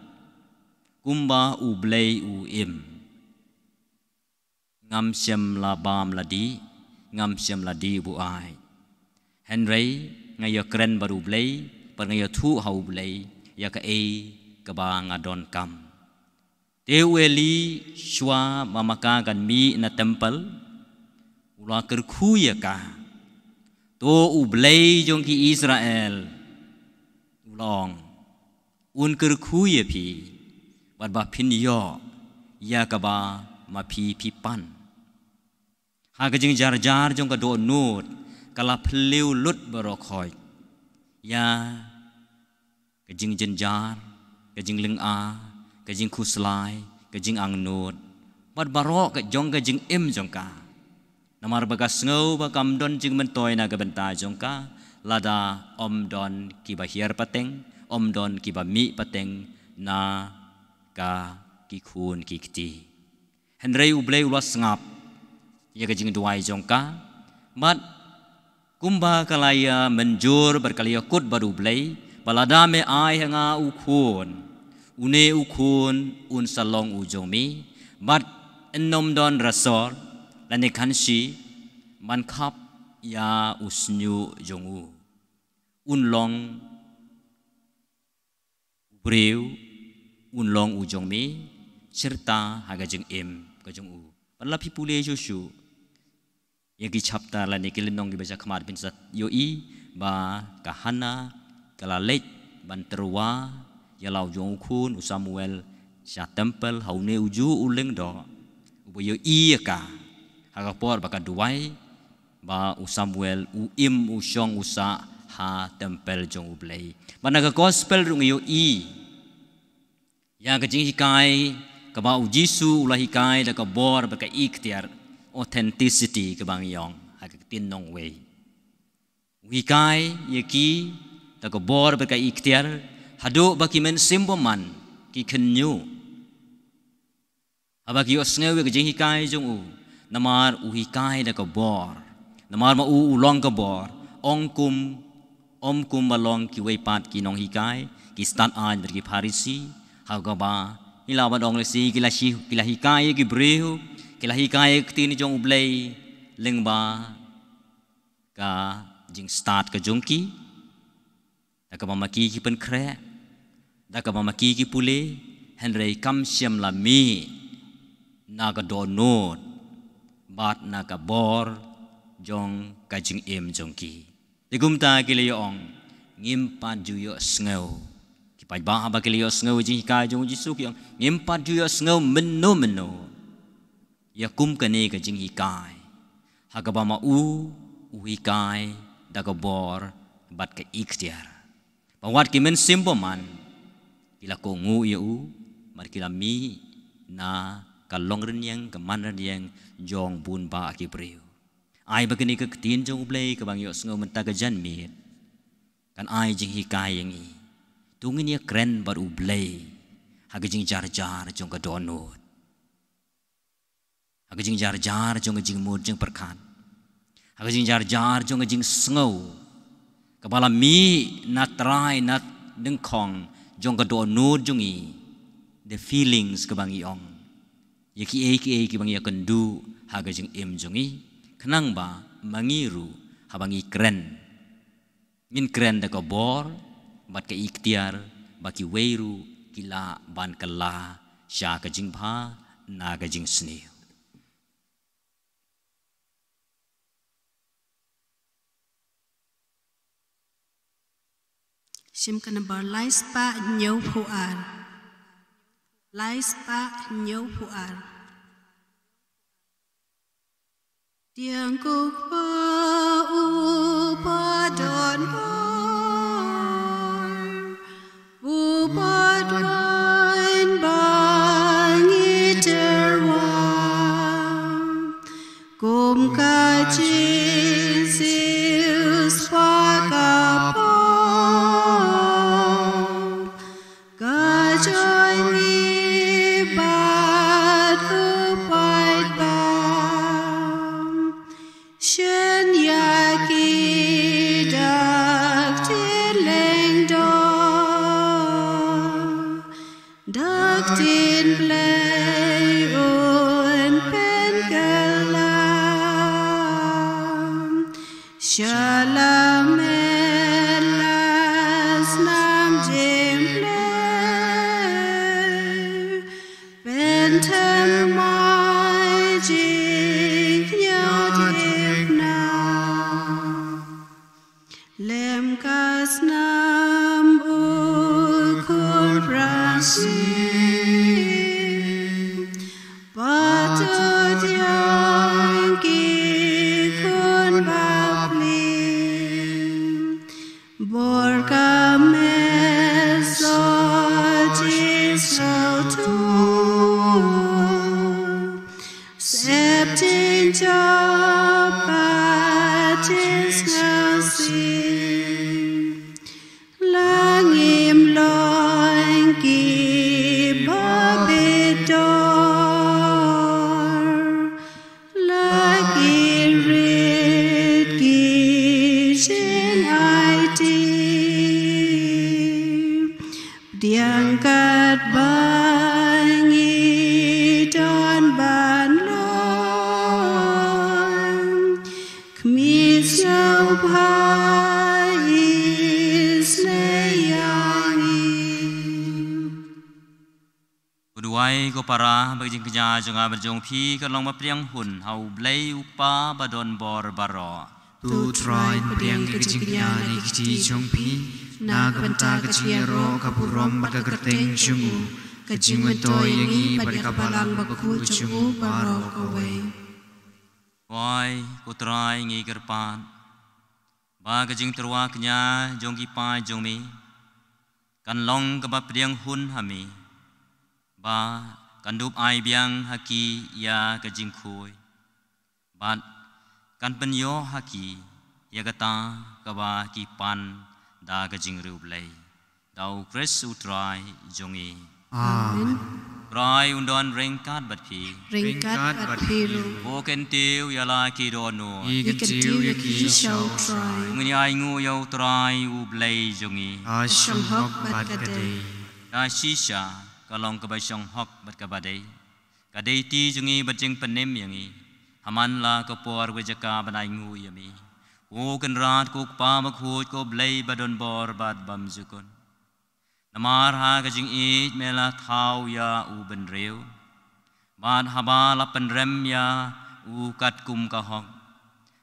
kumba U Blei u im, ngam shym la bam la dih, ngam shym la dih buaid. Hynrei nga ïakren bad U Blei, bad nga ïathuh ha U Blei ïa kaei kaba nga donkam. Te u Eli, shuwa ba ma ka kan mih na templ, u la kyrkhu ïa ka. To U Blei jong ki Israel, u la ong, un kyrkhu ïa phi, bad ba phin ïoh ïa kaba ma phi phi pan. Ha ka jingjarjar jong ka dohnud, ka la phylliew lut baroh khoit ïa ka jingjynjar, ka jinglynga, ka jingkhuslai, ka jingangnud, bad baroh ka jong ka jingim jong ka. Namar ba ka sngew ba kam don jingmyntoi na ka bynta jong ka, lada ym don kiba hiar pateng, ym don kiba mih pateng na ka ki khun ki kti. Hynrei U Blei u la sngap ïa ka jingduwai jong ka, bad kumba ka la ïa mynjur bad ka la ïa kut bad U Blei, ba lada me ai ha nga u khun, une u khun un sa long u jong me, bad yn nym don rasor lane khanshi ban khap ïa u shñiuh jong u. Un long u briew, un long u jong me, shirta ha ka jingim ka jong u. Bad la phi pule shuh shuh ïa ki chapter lane ki lynnong kiba sha khmat, phin sa ïohi ba ka Hana ka la leit ban tyrwa ïa la u jong u khun u Samuel sha templ ha une u juh u lyngdoh, uba ïohi ïa ka ha ka por ba ka duwai, ba u Samuel u im u shong u sah ha templ jong U Blei. Bad na ka gospel ruh ngi ïohi ïa ka jinghikai kaba U Jisu u la hikai da ka bor bad ka iktiar, authenticity kaba ngi ong ha ka ktien nongwei. U hikai ïa ki da ka bor bad ka iktiar, haduh ba ki mynsiem bymman ki khynñiuh. Haba ki ïohsngew ïa ka jinghikai jong u, namar u hikai da ka bor, namar ma u u long ka bor, ym kum, ym kumba long kiwei pat ki nonghikai, ki stad aiñ bad ki Pharisi, ha kaba ngi lah ban ong lehse ki la shi-, ki la hikai ïa ki briew, ki la hikai ïa ka ktien jong U Blei lyngba ka jingstad ka jong ki, da kaba ma ki ki pynkhreh, da kaba ma ki ki pule, hynrei kam shym la mih na ka dohnud bad na ka bor jong ka jingim jong ki. Te kumta ki la ïa ong, ngim pat ju ïohsngew. Ki paidbah haba ki la ïohsngew ïa ka jinghikai jong U Jisu ki ong, ngim pat ju ïohsngew mynno mynno ïa kum kane ka jinghikai. ha kaba ma u u hikai da ka bor bad ka iktiar. Ba wat ki mynsiem bymman ki la kohnguh ïa u, bad ki la mih na ka long rynïeng ka man rynïeng jong bun bah ki briew. Ai ba kane ka ktien jong U Blei kaba ngi ïohsngew mynta ka janmiet kan ai jinghikai ïa ngi. To ngin ïa kren bad U Blei ha ka jingjar jar jong ka dohnud, ha ka jingjar jar jong ka jingmut jingpyrkhat, ha ka jingjar jar jong ka jingsngew kaba la mih na trai na nyngkong jong ka dohnud jong ngi, the feelings kaba ngi ong, ïa kiei kiei kiba ngi ïakynduh ha ka jingim jong ngi, khnang ba ma ngi ruh haba ngi kren, ngin kren da ka bor bad ka iktiar ba kiwei ruh ki lah ban kylla sha ka jingbha na ka jingsniew. Shim ka nambar lai spah hynñiewphew ar. Lai spah hynñiewphew ar. Tiang kuk pa u pa don bai, u pa don ba ngi terwa. Kum ka Jisu pa ka pa. Ka jong ngi bad u paidbah. Shen ïa ki dak tin lyngdoh. Dak tin Blei un pynkylla. Shalom, la snam jingpynlong, pynthymmai jingïadei na. Lem ka snam u khun Francis. Patut ïa ki khun bapli bor ka Mesa Jisu tu. Septin japat is ngasi. La ngim long ki ba bit dor, la ki rit ki jingaiti. Pdiang katba ngi don ban long. Khmih sngewbha isynei ïa ngi. Ko duwai ko para ba ka jingkñia jong nga bad jong phi kan long ba pdiang hun ha U Blei U Kpa ba don bor baroh. To U Trai un pdiang ïa ka jingkñia ne ka kti jong phi na ka bynta ka jingïaroh ka burom bad ka kyrteng jong u, ka jingmyntoi ïa ngi bad ïa ka balang bakhuid jong u baroh kawei. Wai, ko Trai ngi kyrpad ba ka jingtyrwa kñia jong ki paid jong me kan long kaba pdiang hun ha me, ba kan dup ai biang ha ki ïa ka jingkhuid, bad kan pynïoh ha ki ïa kata kaba ki pan da ka jingriewblei. Da U Khrist U Trai jong ngi. Amen. Trai un don ryngkat bad phi. Ryngkat bad phi ruh. Ko kyntiew ïa la ki dohnud. Ngi kyntiew ïa ki sha U Trai. Ngin ïa ainguh ïa U Trai U Blei jong ngi. Ka shong hok bad ka dei. Ka shisha ka long kaba shong hok bad kaba dei. Ka dei ti jong ngi bad jingpynim ïa ngi ha man la ka por bad jaka ban ainguh ïa me, ko Kynrad, ko Kpa bakhuid, ko Blei ba don bor bad bymjukut. Namar ha ka jingïeit me la thaw ïa u bynriew, bad haba la pynrem ïa u katkum ka hok,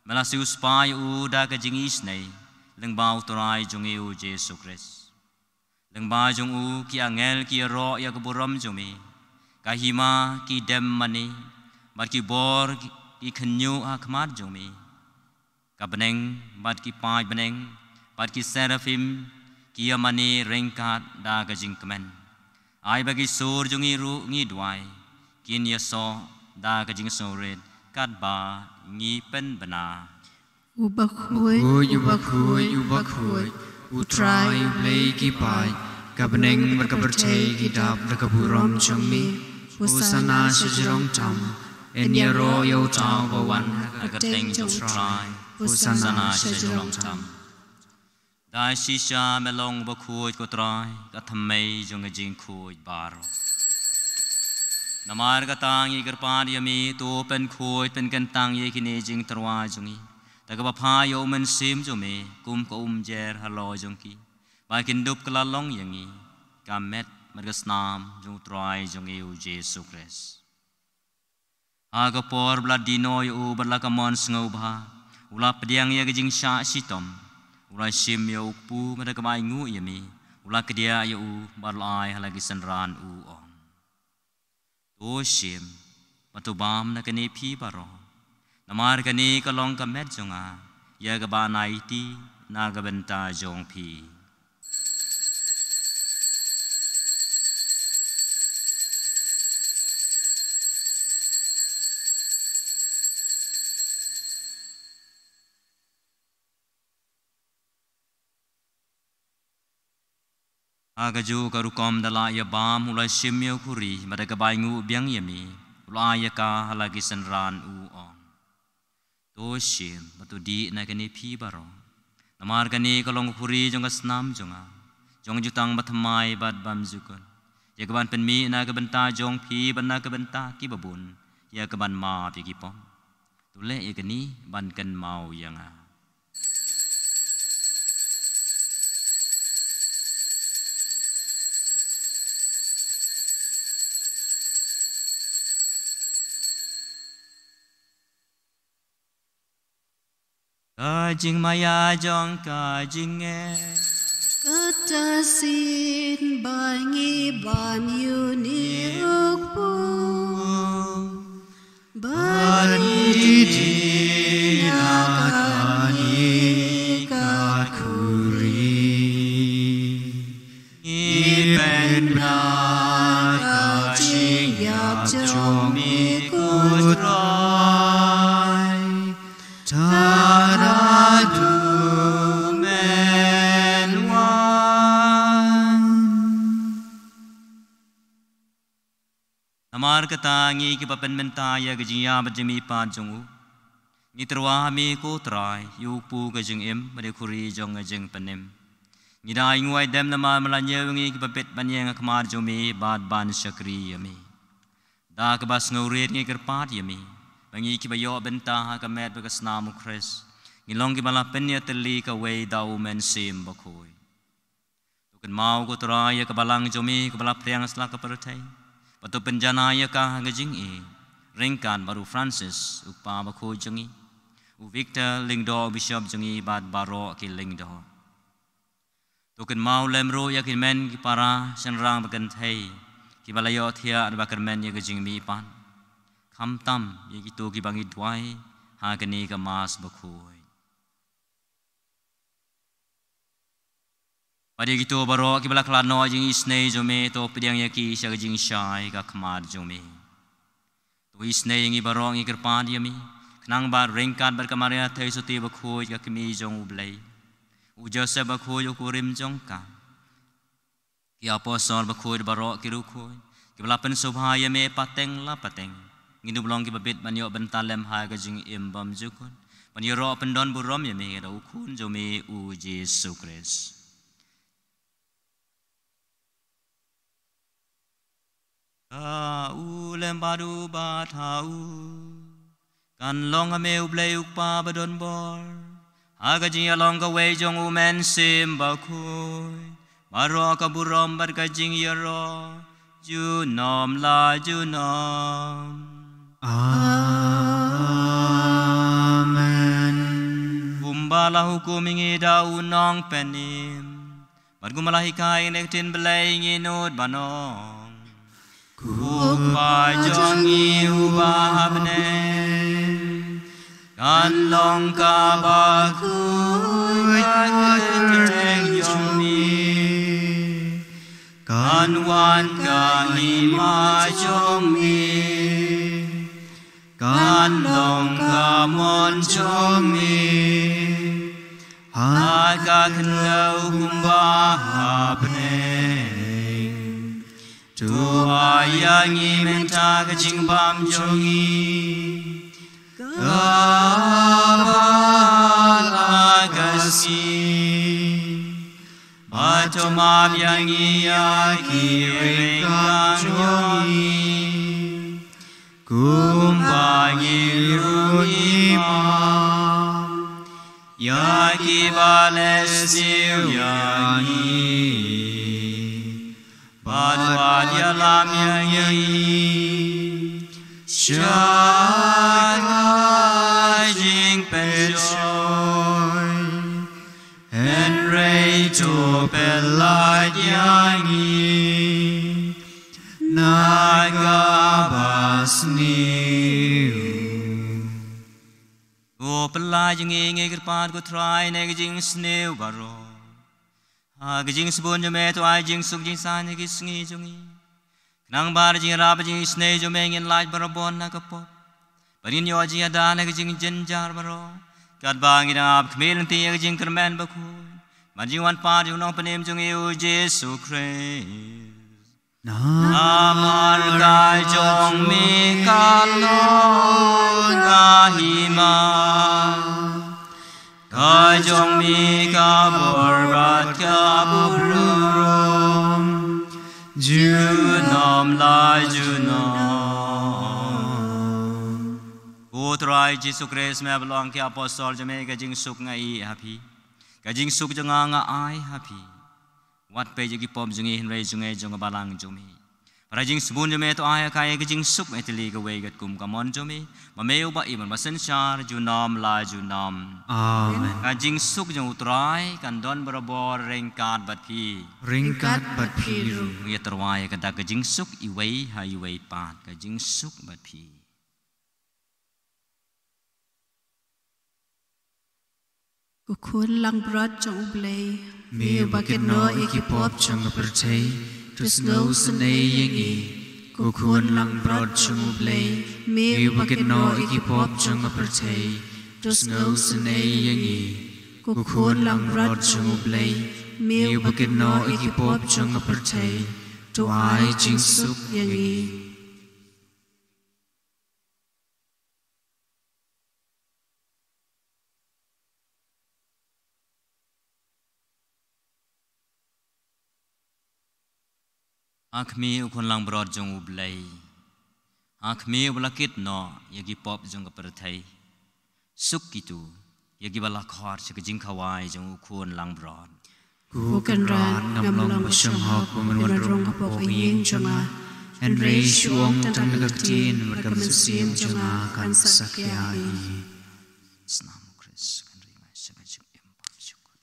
me la siewspah ïa u da ka jingisynei lyngba U Trai jong ngi U Jisu Khrist. Lyngba jong u ki angel ki ïaroh ïa ka burom jong me. Ka hima, ki dem mane bad ki bor ki, ki khynñiuh ha khmat jong me. Ka bneng bad ki paid bneng bad ki seraphim ki ïa mane ryngkat da ka jingkmen. Ai ba ki sur jong ngi ruh ngi duwai kin ïasoh da ka jingsngewrit katba ngi pynbna. U bakhuid, u bakhuid, u bakhuid, u Trai u Blei ki paid, ka bneng bad ka pyrthei ki dap da ka burom jong me. Hosana sha jrong tam. Yn ïaroh ïa uta uba wan ha ka kyrteng jong u Trai. Hosana sha jrong tam. Da shisha me long bakhuid ko Trai, ka thymmei jong ka jingkhuid baroh. Namar kata ngi kyrpad ïa me, to pynkhuid pynkyntang ïa kine jingtyrwa jong ngi, da kaba phah ïa u Mynsiem jong me kum ka umjer halor jong ki, ba kin dup kylla long ïa ngi ka met bad ka snam jong u Trai jong ngi u Jisu Khrist. Ha ka por ba la dino ïa u bad la ka mon sngewbha, u la pdiang ïa ka jingshah shitom, u la shim ïa u kpu, bad da kaba ainguh ïa me, u la kdiah ïa u bad u la ai ha la ki synran, u ong: To shim bad to bam na kane phi baroh, namar kane ka long ka met jong nga, ïa kaba nai ti na ka bynta jong phi. Ha kajuh ka rukom da la ïa bam, u la shim ïa u khuri, bad da kaba ainguh biang ïa me, u la ai ïa ka ha la ki synran, u ong: To shim bad to dih na kane phi baroh, namar kane ka long ka khuri jong ka snam jong nga, jong ka jutang bathymmai bad bymjukut, ïa kaban pynmih na ka bynta jong phi bad na ka bynta kiba bun, ïa kaban map ïa ki pop. To leh ïa kane ban kynmaw ïa nga. Ka jingmaïa jong ka jingeh. Kata shisien ba ngi bam ïa une u kpu, ba ngi dih na kane ka khuri, ngi pynbna ka jingïap jong me ko Trai, tad haduh men wan. Namar kata ngi kiba pynmynta ïa ka jingïap bad jingmihpat jong u, ngi tyrwa ha me ko Trai, ïa u kpu ka jingim bad ïa u khuri jong ka jingpynim. Ngi da ainguh aidem namar me la ñiew ïa ngi kiba bit ban ïeng ha khmat jong me bad ban shakri ïa me. Da kaba sngewrit ngi kyrpad ïa me ba ngi kiba ïoh bynta ha ka met bad ka snam u Khrist, ngi long kiba la pynïatylli kawei da u Mynsiem Bakhuid. To kynmaw ko Trai ïa ka balang jong me kaba la phriang ha slap ka pyrthei, bad to pynjanai ïa ka ha ka jingïeit, ryngkat bad u Francis u kpa bakhuid jong ngi, u Victor Lyngdoh u Bishop jong ngi bad baroh ki Lyngdoh. To kynmaw lem ruh ïa ki hynmen ki para shynrang bad kynthei kiba la ïohthiah bad ba kyrmen ïa ka jingmihpat, khamtam ïa kito kiba ngi duwai ha kane ka Mass bakhuid. Bad ïa kito baroh kiba la khlad noh ïa ka jingisynei jong me, to pdiang ïa ki sha ka jingshai ka khmat jong me. To isynei ïa ngi baroh, ngi kyrpad ïa me, khnang ba ryngkat bad ka Maria Theisotti bakhuid ka Kmie jong u Blei, u Joseph bakhuid u kurim jong ka, ki apostol bakhuid baroh ki riewkhuid kiba la pynsngewbha ïa me pateng la pateng, ngin ïoh long kiba bit ban ïoh bynta lem ha ka jingim bymjukut, ban ïaroh pyndon burom ïa me da u Khun jong me u Jisu Khrist. Ha u lem bad u bad ha u, kan long ha me u Blei u Kpa badonbor, ha ka jingïalong kawei jong u Mynsiem Bakhuid, baroh ka burom bad ka jingïaroh junom la junom. Amen. Kumba la hukum ïa ngi da u Nongpynim, bad kumba la hikai ïa ngi da ka ktien Blei, ngin nud ban ong: Ko Kpa jong ngi uba ha bneng, Kan long kaba khuid ka kyrteng jong me. Kan wan ka hima jong me. Kan long ka mon jong me. Ha ka khyndew kumba ha bneng. To ai ïa ngi mynta ka jingbam jong ngi. Kaba la ka sngi. Bad to map ïa ngi ïa ki ryngkat jong ngi. Kumba ngi ruh ngi map ïa kiba leh sniew ïa ngi. Bad wat ïalam ïa ngi sha ka jingpynshoi. Hynrei to pynlait ïa ngi na kaba sniew. To pynlait ïa ngi, ngi kyrpad ko Trai, na ka jingsniew baroh. Ha ka jingsbun jong me to ai jingsuk jingsaiñ ha ki sngi jong ngi. Khnang ba da ka jingïarap ka jingisynei jong me ngin lait barabor na ka pop. Bad ngin ïoh jingïada na ka jingjynjar baroh. Katba ngi dang ap khmih lynti ïa ka jingkyrmen bakhuid. Bad jingwan pat jong u Nongpynim jong ngi u Jisu Khrist. Namar ka jong me ka long ka hima. Ka jong me ka bor bad ka burom. Junom la junom. Ko Trai Jisu Khrist, me ba la ong ki apostol jong me, ka jingsuk nga ai ha phi. Ka jingsuk jong nga nga ai ha phi. Wat peit ïa ki pop jong ngi hynrei jong ngi jong ka balang jong me. Para jingsbun jong me to ai ha ka ïa ka jingsuk me tylli kawei katkum ka mon jong me. Ma me uba im bad ba synshar junom la junom. Amen. Ka jingsuk jong u Trai kan don barabor ryngkat bad phi. Ryngkat bad phi ruh. Ïa tyrwa ïa ka dak ka jingsuk iwei ha iwei pat ka jingsuk bad phi. Ko khun langbrot jong U Blei, me uba kynnoh ïa ki pop jong ka pyrthei, to sngew synei ïa ngi. Ko khun langbrot jong U Blei, me uba kynnoh ïa ki pop jong ka pyrthei, to sngew synei ïa ngi. Ko khun langbrot jong U Blei, me uba kynnoh ïa ki pop jong ka pyrthei, to ai jingsuk ïa ngi. Ha khmih u khun langbrot jong U Blei. Ha khmih uba la kit noh ïa ki pop jong ka pyrthei. Suk kito ïa kiba la khot sha ka jingkhawai jong u khun langbrot. Ko Kynrad, ngam long ba shong hok ba men wan rung hapoh ka ïing jong nga. Hynrei shu ong tang da ka ktien bad ka mynsiem jong nga kan sa khia hi. Snam u Khrist kan ring ai sha ka jingim ba jukut.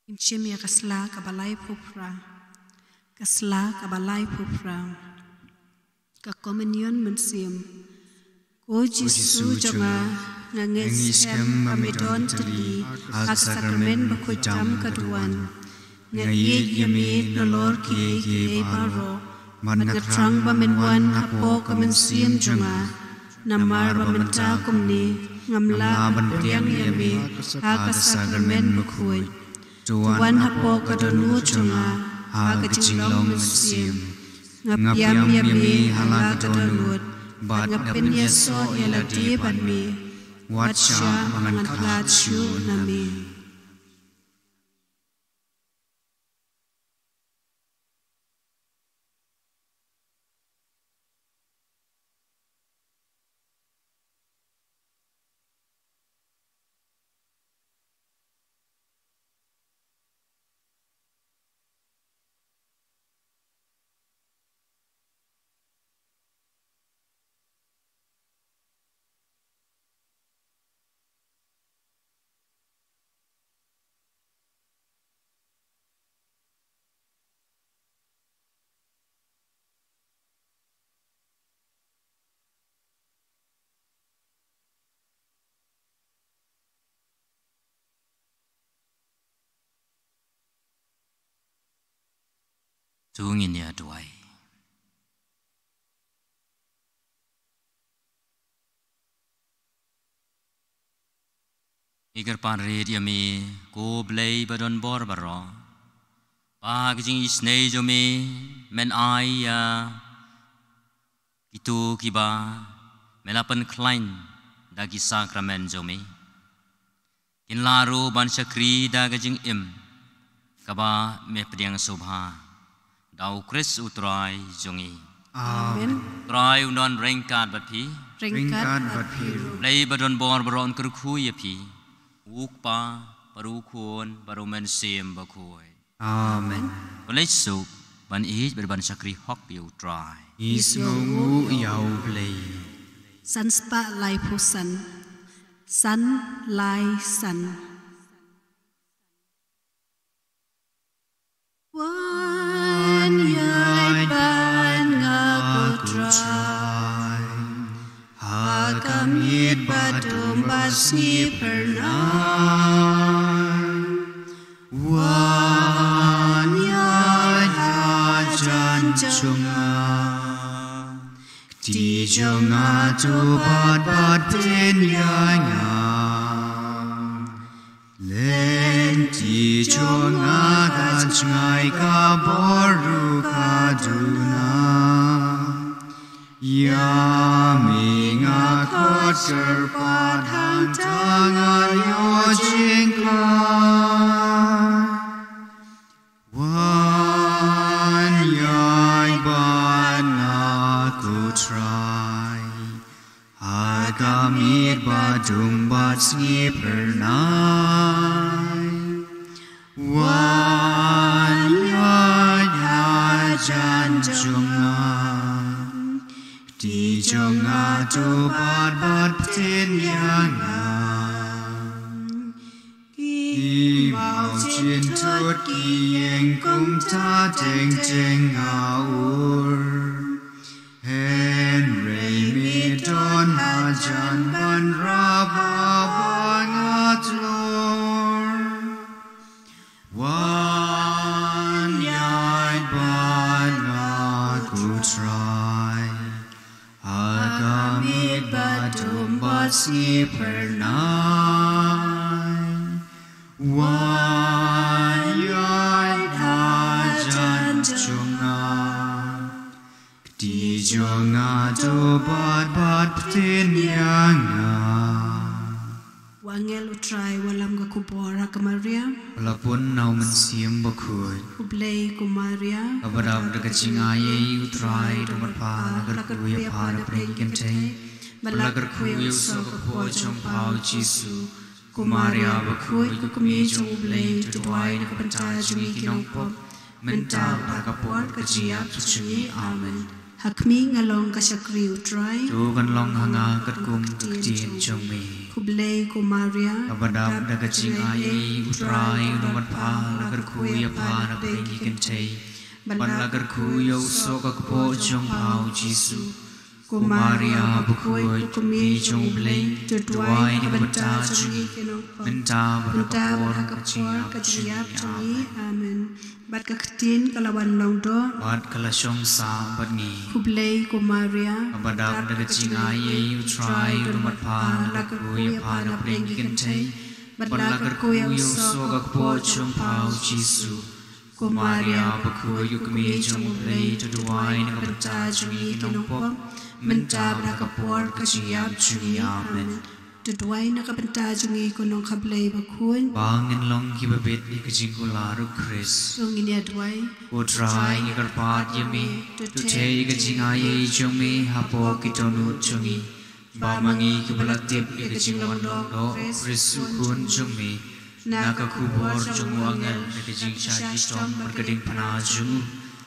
Ngin shim ïa ka sla kaba laiphew phra. Ka sla kaba laiphew phra. Ka Communion Mynsiem. Ko Jisu jong nga, nga ngeit skhem ba me don tylli ha ka sakramen bakhuid tam ka duwan. Nga ïeit ïa me nalor kiei kiei baroh, bad nga thrang ba men wan hapoh ka mynsiem jong nga. Namar ba mynta kumne ngam lah ban pdiang ïa me ha ka sakramen bakhuid. To wan hapoh ka dohnud jong nga ha ka jinglong mynsiem. Nga pdiang ïa me ha la ka dohnud, bad nga pynïasoh ïa lade bad me. Wat shah ba ngan khlad shuh na me. To ngin ïa duwai. Ngi kyrpad rit ïa me, ko Blei ba don bor baroh, ba ha ka jingisynei jong me men ai ïa kito kiba me la pynkhlaiñ da ki sakramen jong me, kin lah ruh ban shakri da ka jingim kaba me pdiang sngewbha, da U Khrist U Trai jong ngi. Amen. Trai un don ryngkat bad phi. Ryngkat bad phi ruh. Blei ba don bor baroh un kyrkhu ïa phi, U Kpa, bad U Khun, bad U Mynsiem Bakhuid. Amen. Khublei suk ban ïeit bad ban shakri hok ïa U Trai. Ngi sngewnguh ïa U Blei. San spah laiphew san. San lai san. Wan ïaid bad nga ko Trai, ha ka miet ba dum ba sngi phyrnai. Wan ïaid hajan jong nga, kti jong nga to bad bad pynïaid ïa nga. Lynti jong nga ka jngai ka bor ruh ka duna. Ïa me nga khot kyrpad hangta ngan ïoh jingkhlaiñ. Wan ïaid bad nga ko Trai, ha ka miet ba dum bad sngi phyrnai. Wan ïaid hajan jong nga, kti jong nga to bad bad pynïaid ïa nga. Ki mawjynthut ki ïeng kumta teng teng ha ur. Hynrei me don hajan ban rap haba nga tlor. Wan ïaid bad nga ko Trai, ha ka miet ba dum bad sngi phyrnai. Wan ïaid hajan jong nga, kti jong nga to bad bad pynïaid ïa nga. U angel U Trai u wallam ka khubor ha ka Maria. Ba la pun na U Mynsiem Bakhuid. Khublei ko Maria. Kaba dap da ka jingai ei, U Trai u don bad pha, la kyrkhu ïa pha na pdeng ki kynthei, bad la kyrkhu ïa u soh ka kpoh jong pha U Jisu. Ko Maria bakhuid, ko kmie jong U Blei, to duwai na ka bynta jong ngi ki nongpop, mynta bad ha ka por ka jingïap jong ngi. Amen. Ha khmih nga long ka shakri U Trai. To kan long ha nga katkum ka ktien jong me. Khublei ko Maria. Kaba dap da ka jingai ei, U Trai u don bad pha, la kyrkhu ïa pha na pdeng ki kynthei, bad la kyrkhu ïa u soh ka kpoh jong pha U Jisu. Ko Maria bakhuid, ko kmie jong U Blei, to duwai na ka bynta jong ngi ki nongpop, mynta bad ha ka por ka jingïap jong ngi. Amen. Bad ka ktien ka la wan long doh, bad ka la shong sah bad ngi. Khublei ko Maria, kaba dap da ka jingai ei, U Trai u don bad pha, la kyrkhu ïa pha napdeng ki kynthei, bad la kyrkhu ïa u soh ka kpoh jong pha U Jisu. Ko Maria bakhuid, ko kmie jong U Blei, to duwai na ka bynta jong ngi ki nongpop, mynta bad ha ka por ka jingïap jong ngi. Amen. To duwai na ka bynta jong ngi ko nongkha Blei bakhuid, ba ngin long kiba bit ïa ka jingkular U Khrist. To ngin ïa duwai. Ko Trai, ngi kyrpad ïa me, to theh ïa ka jingai ei jong me hapoh ki dohnud jong ngi, ba ma ngi kiba la tip ïa ka jinglong doh U Khrist u Khun jong me, na ka khubor jong u angel, na ka jingshah shitom bad ka diengphna jong u,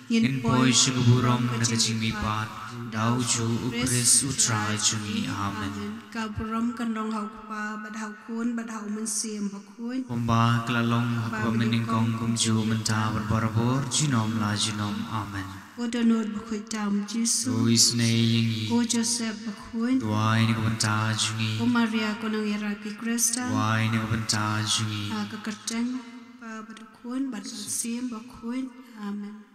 ngin poi sha ka burom na ka jingmihpat da u juh U Khrist U Trai jong ngi. Amen. Ka burom kan long ha U Kpa bad ha U Khun bad ha U Mynsiem Bakhuid, kumba ka la long ha kaba mynnyngkong, kumjuh, mynta bad barabor, junom la junom. Amen. Ko dohnud bakhuid tam Jisu, to isynei ïa ngi. Ko Joseph bakhuid, duwai na ka bynta jong ngi. Ko Maria ko nongïarap ki Khristan, duwai na ka bynta jong ngi. Ha ka kyrteng U Kpa bad U Khun bad U Mynsiem Bakhuid. Amen.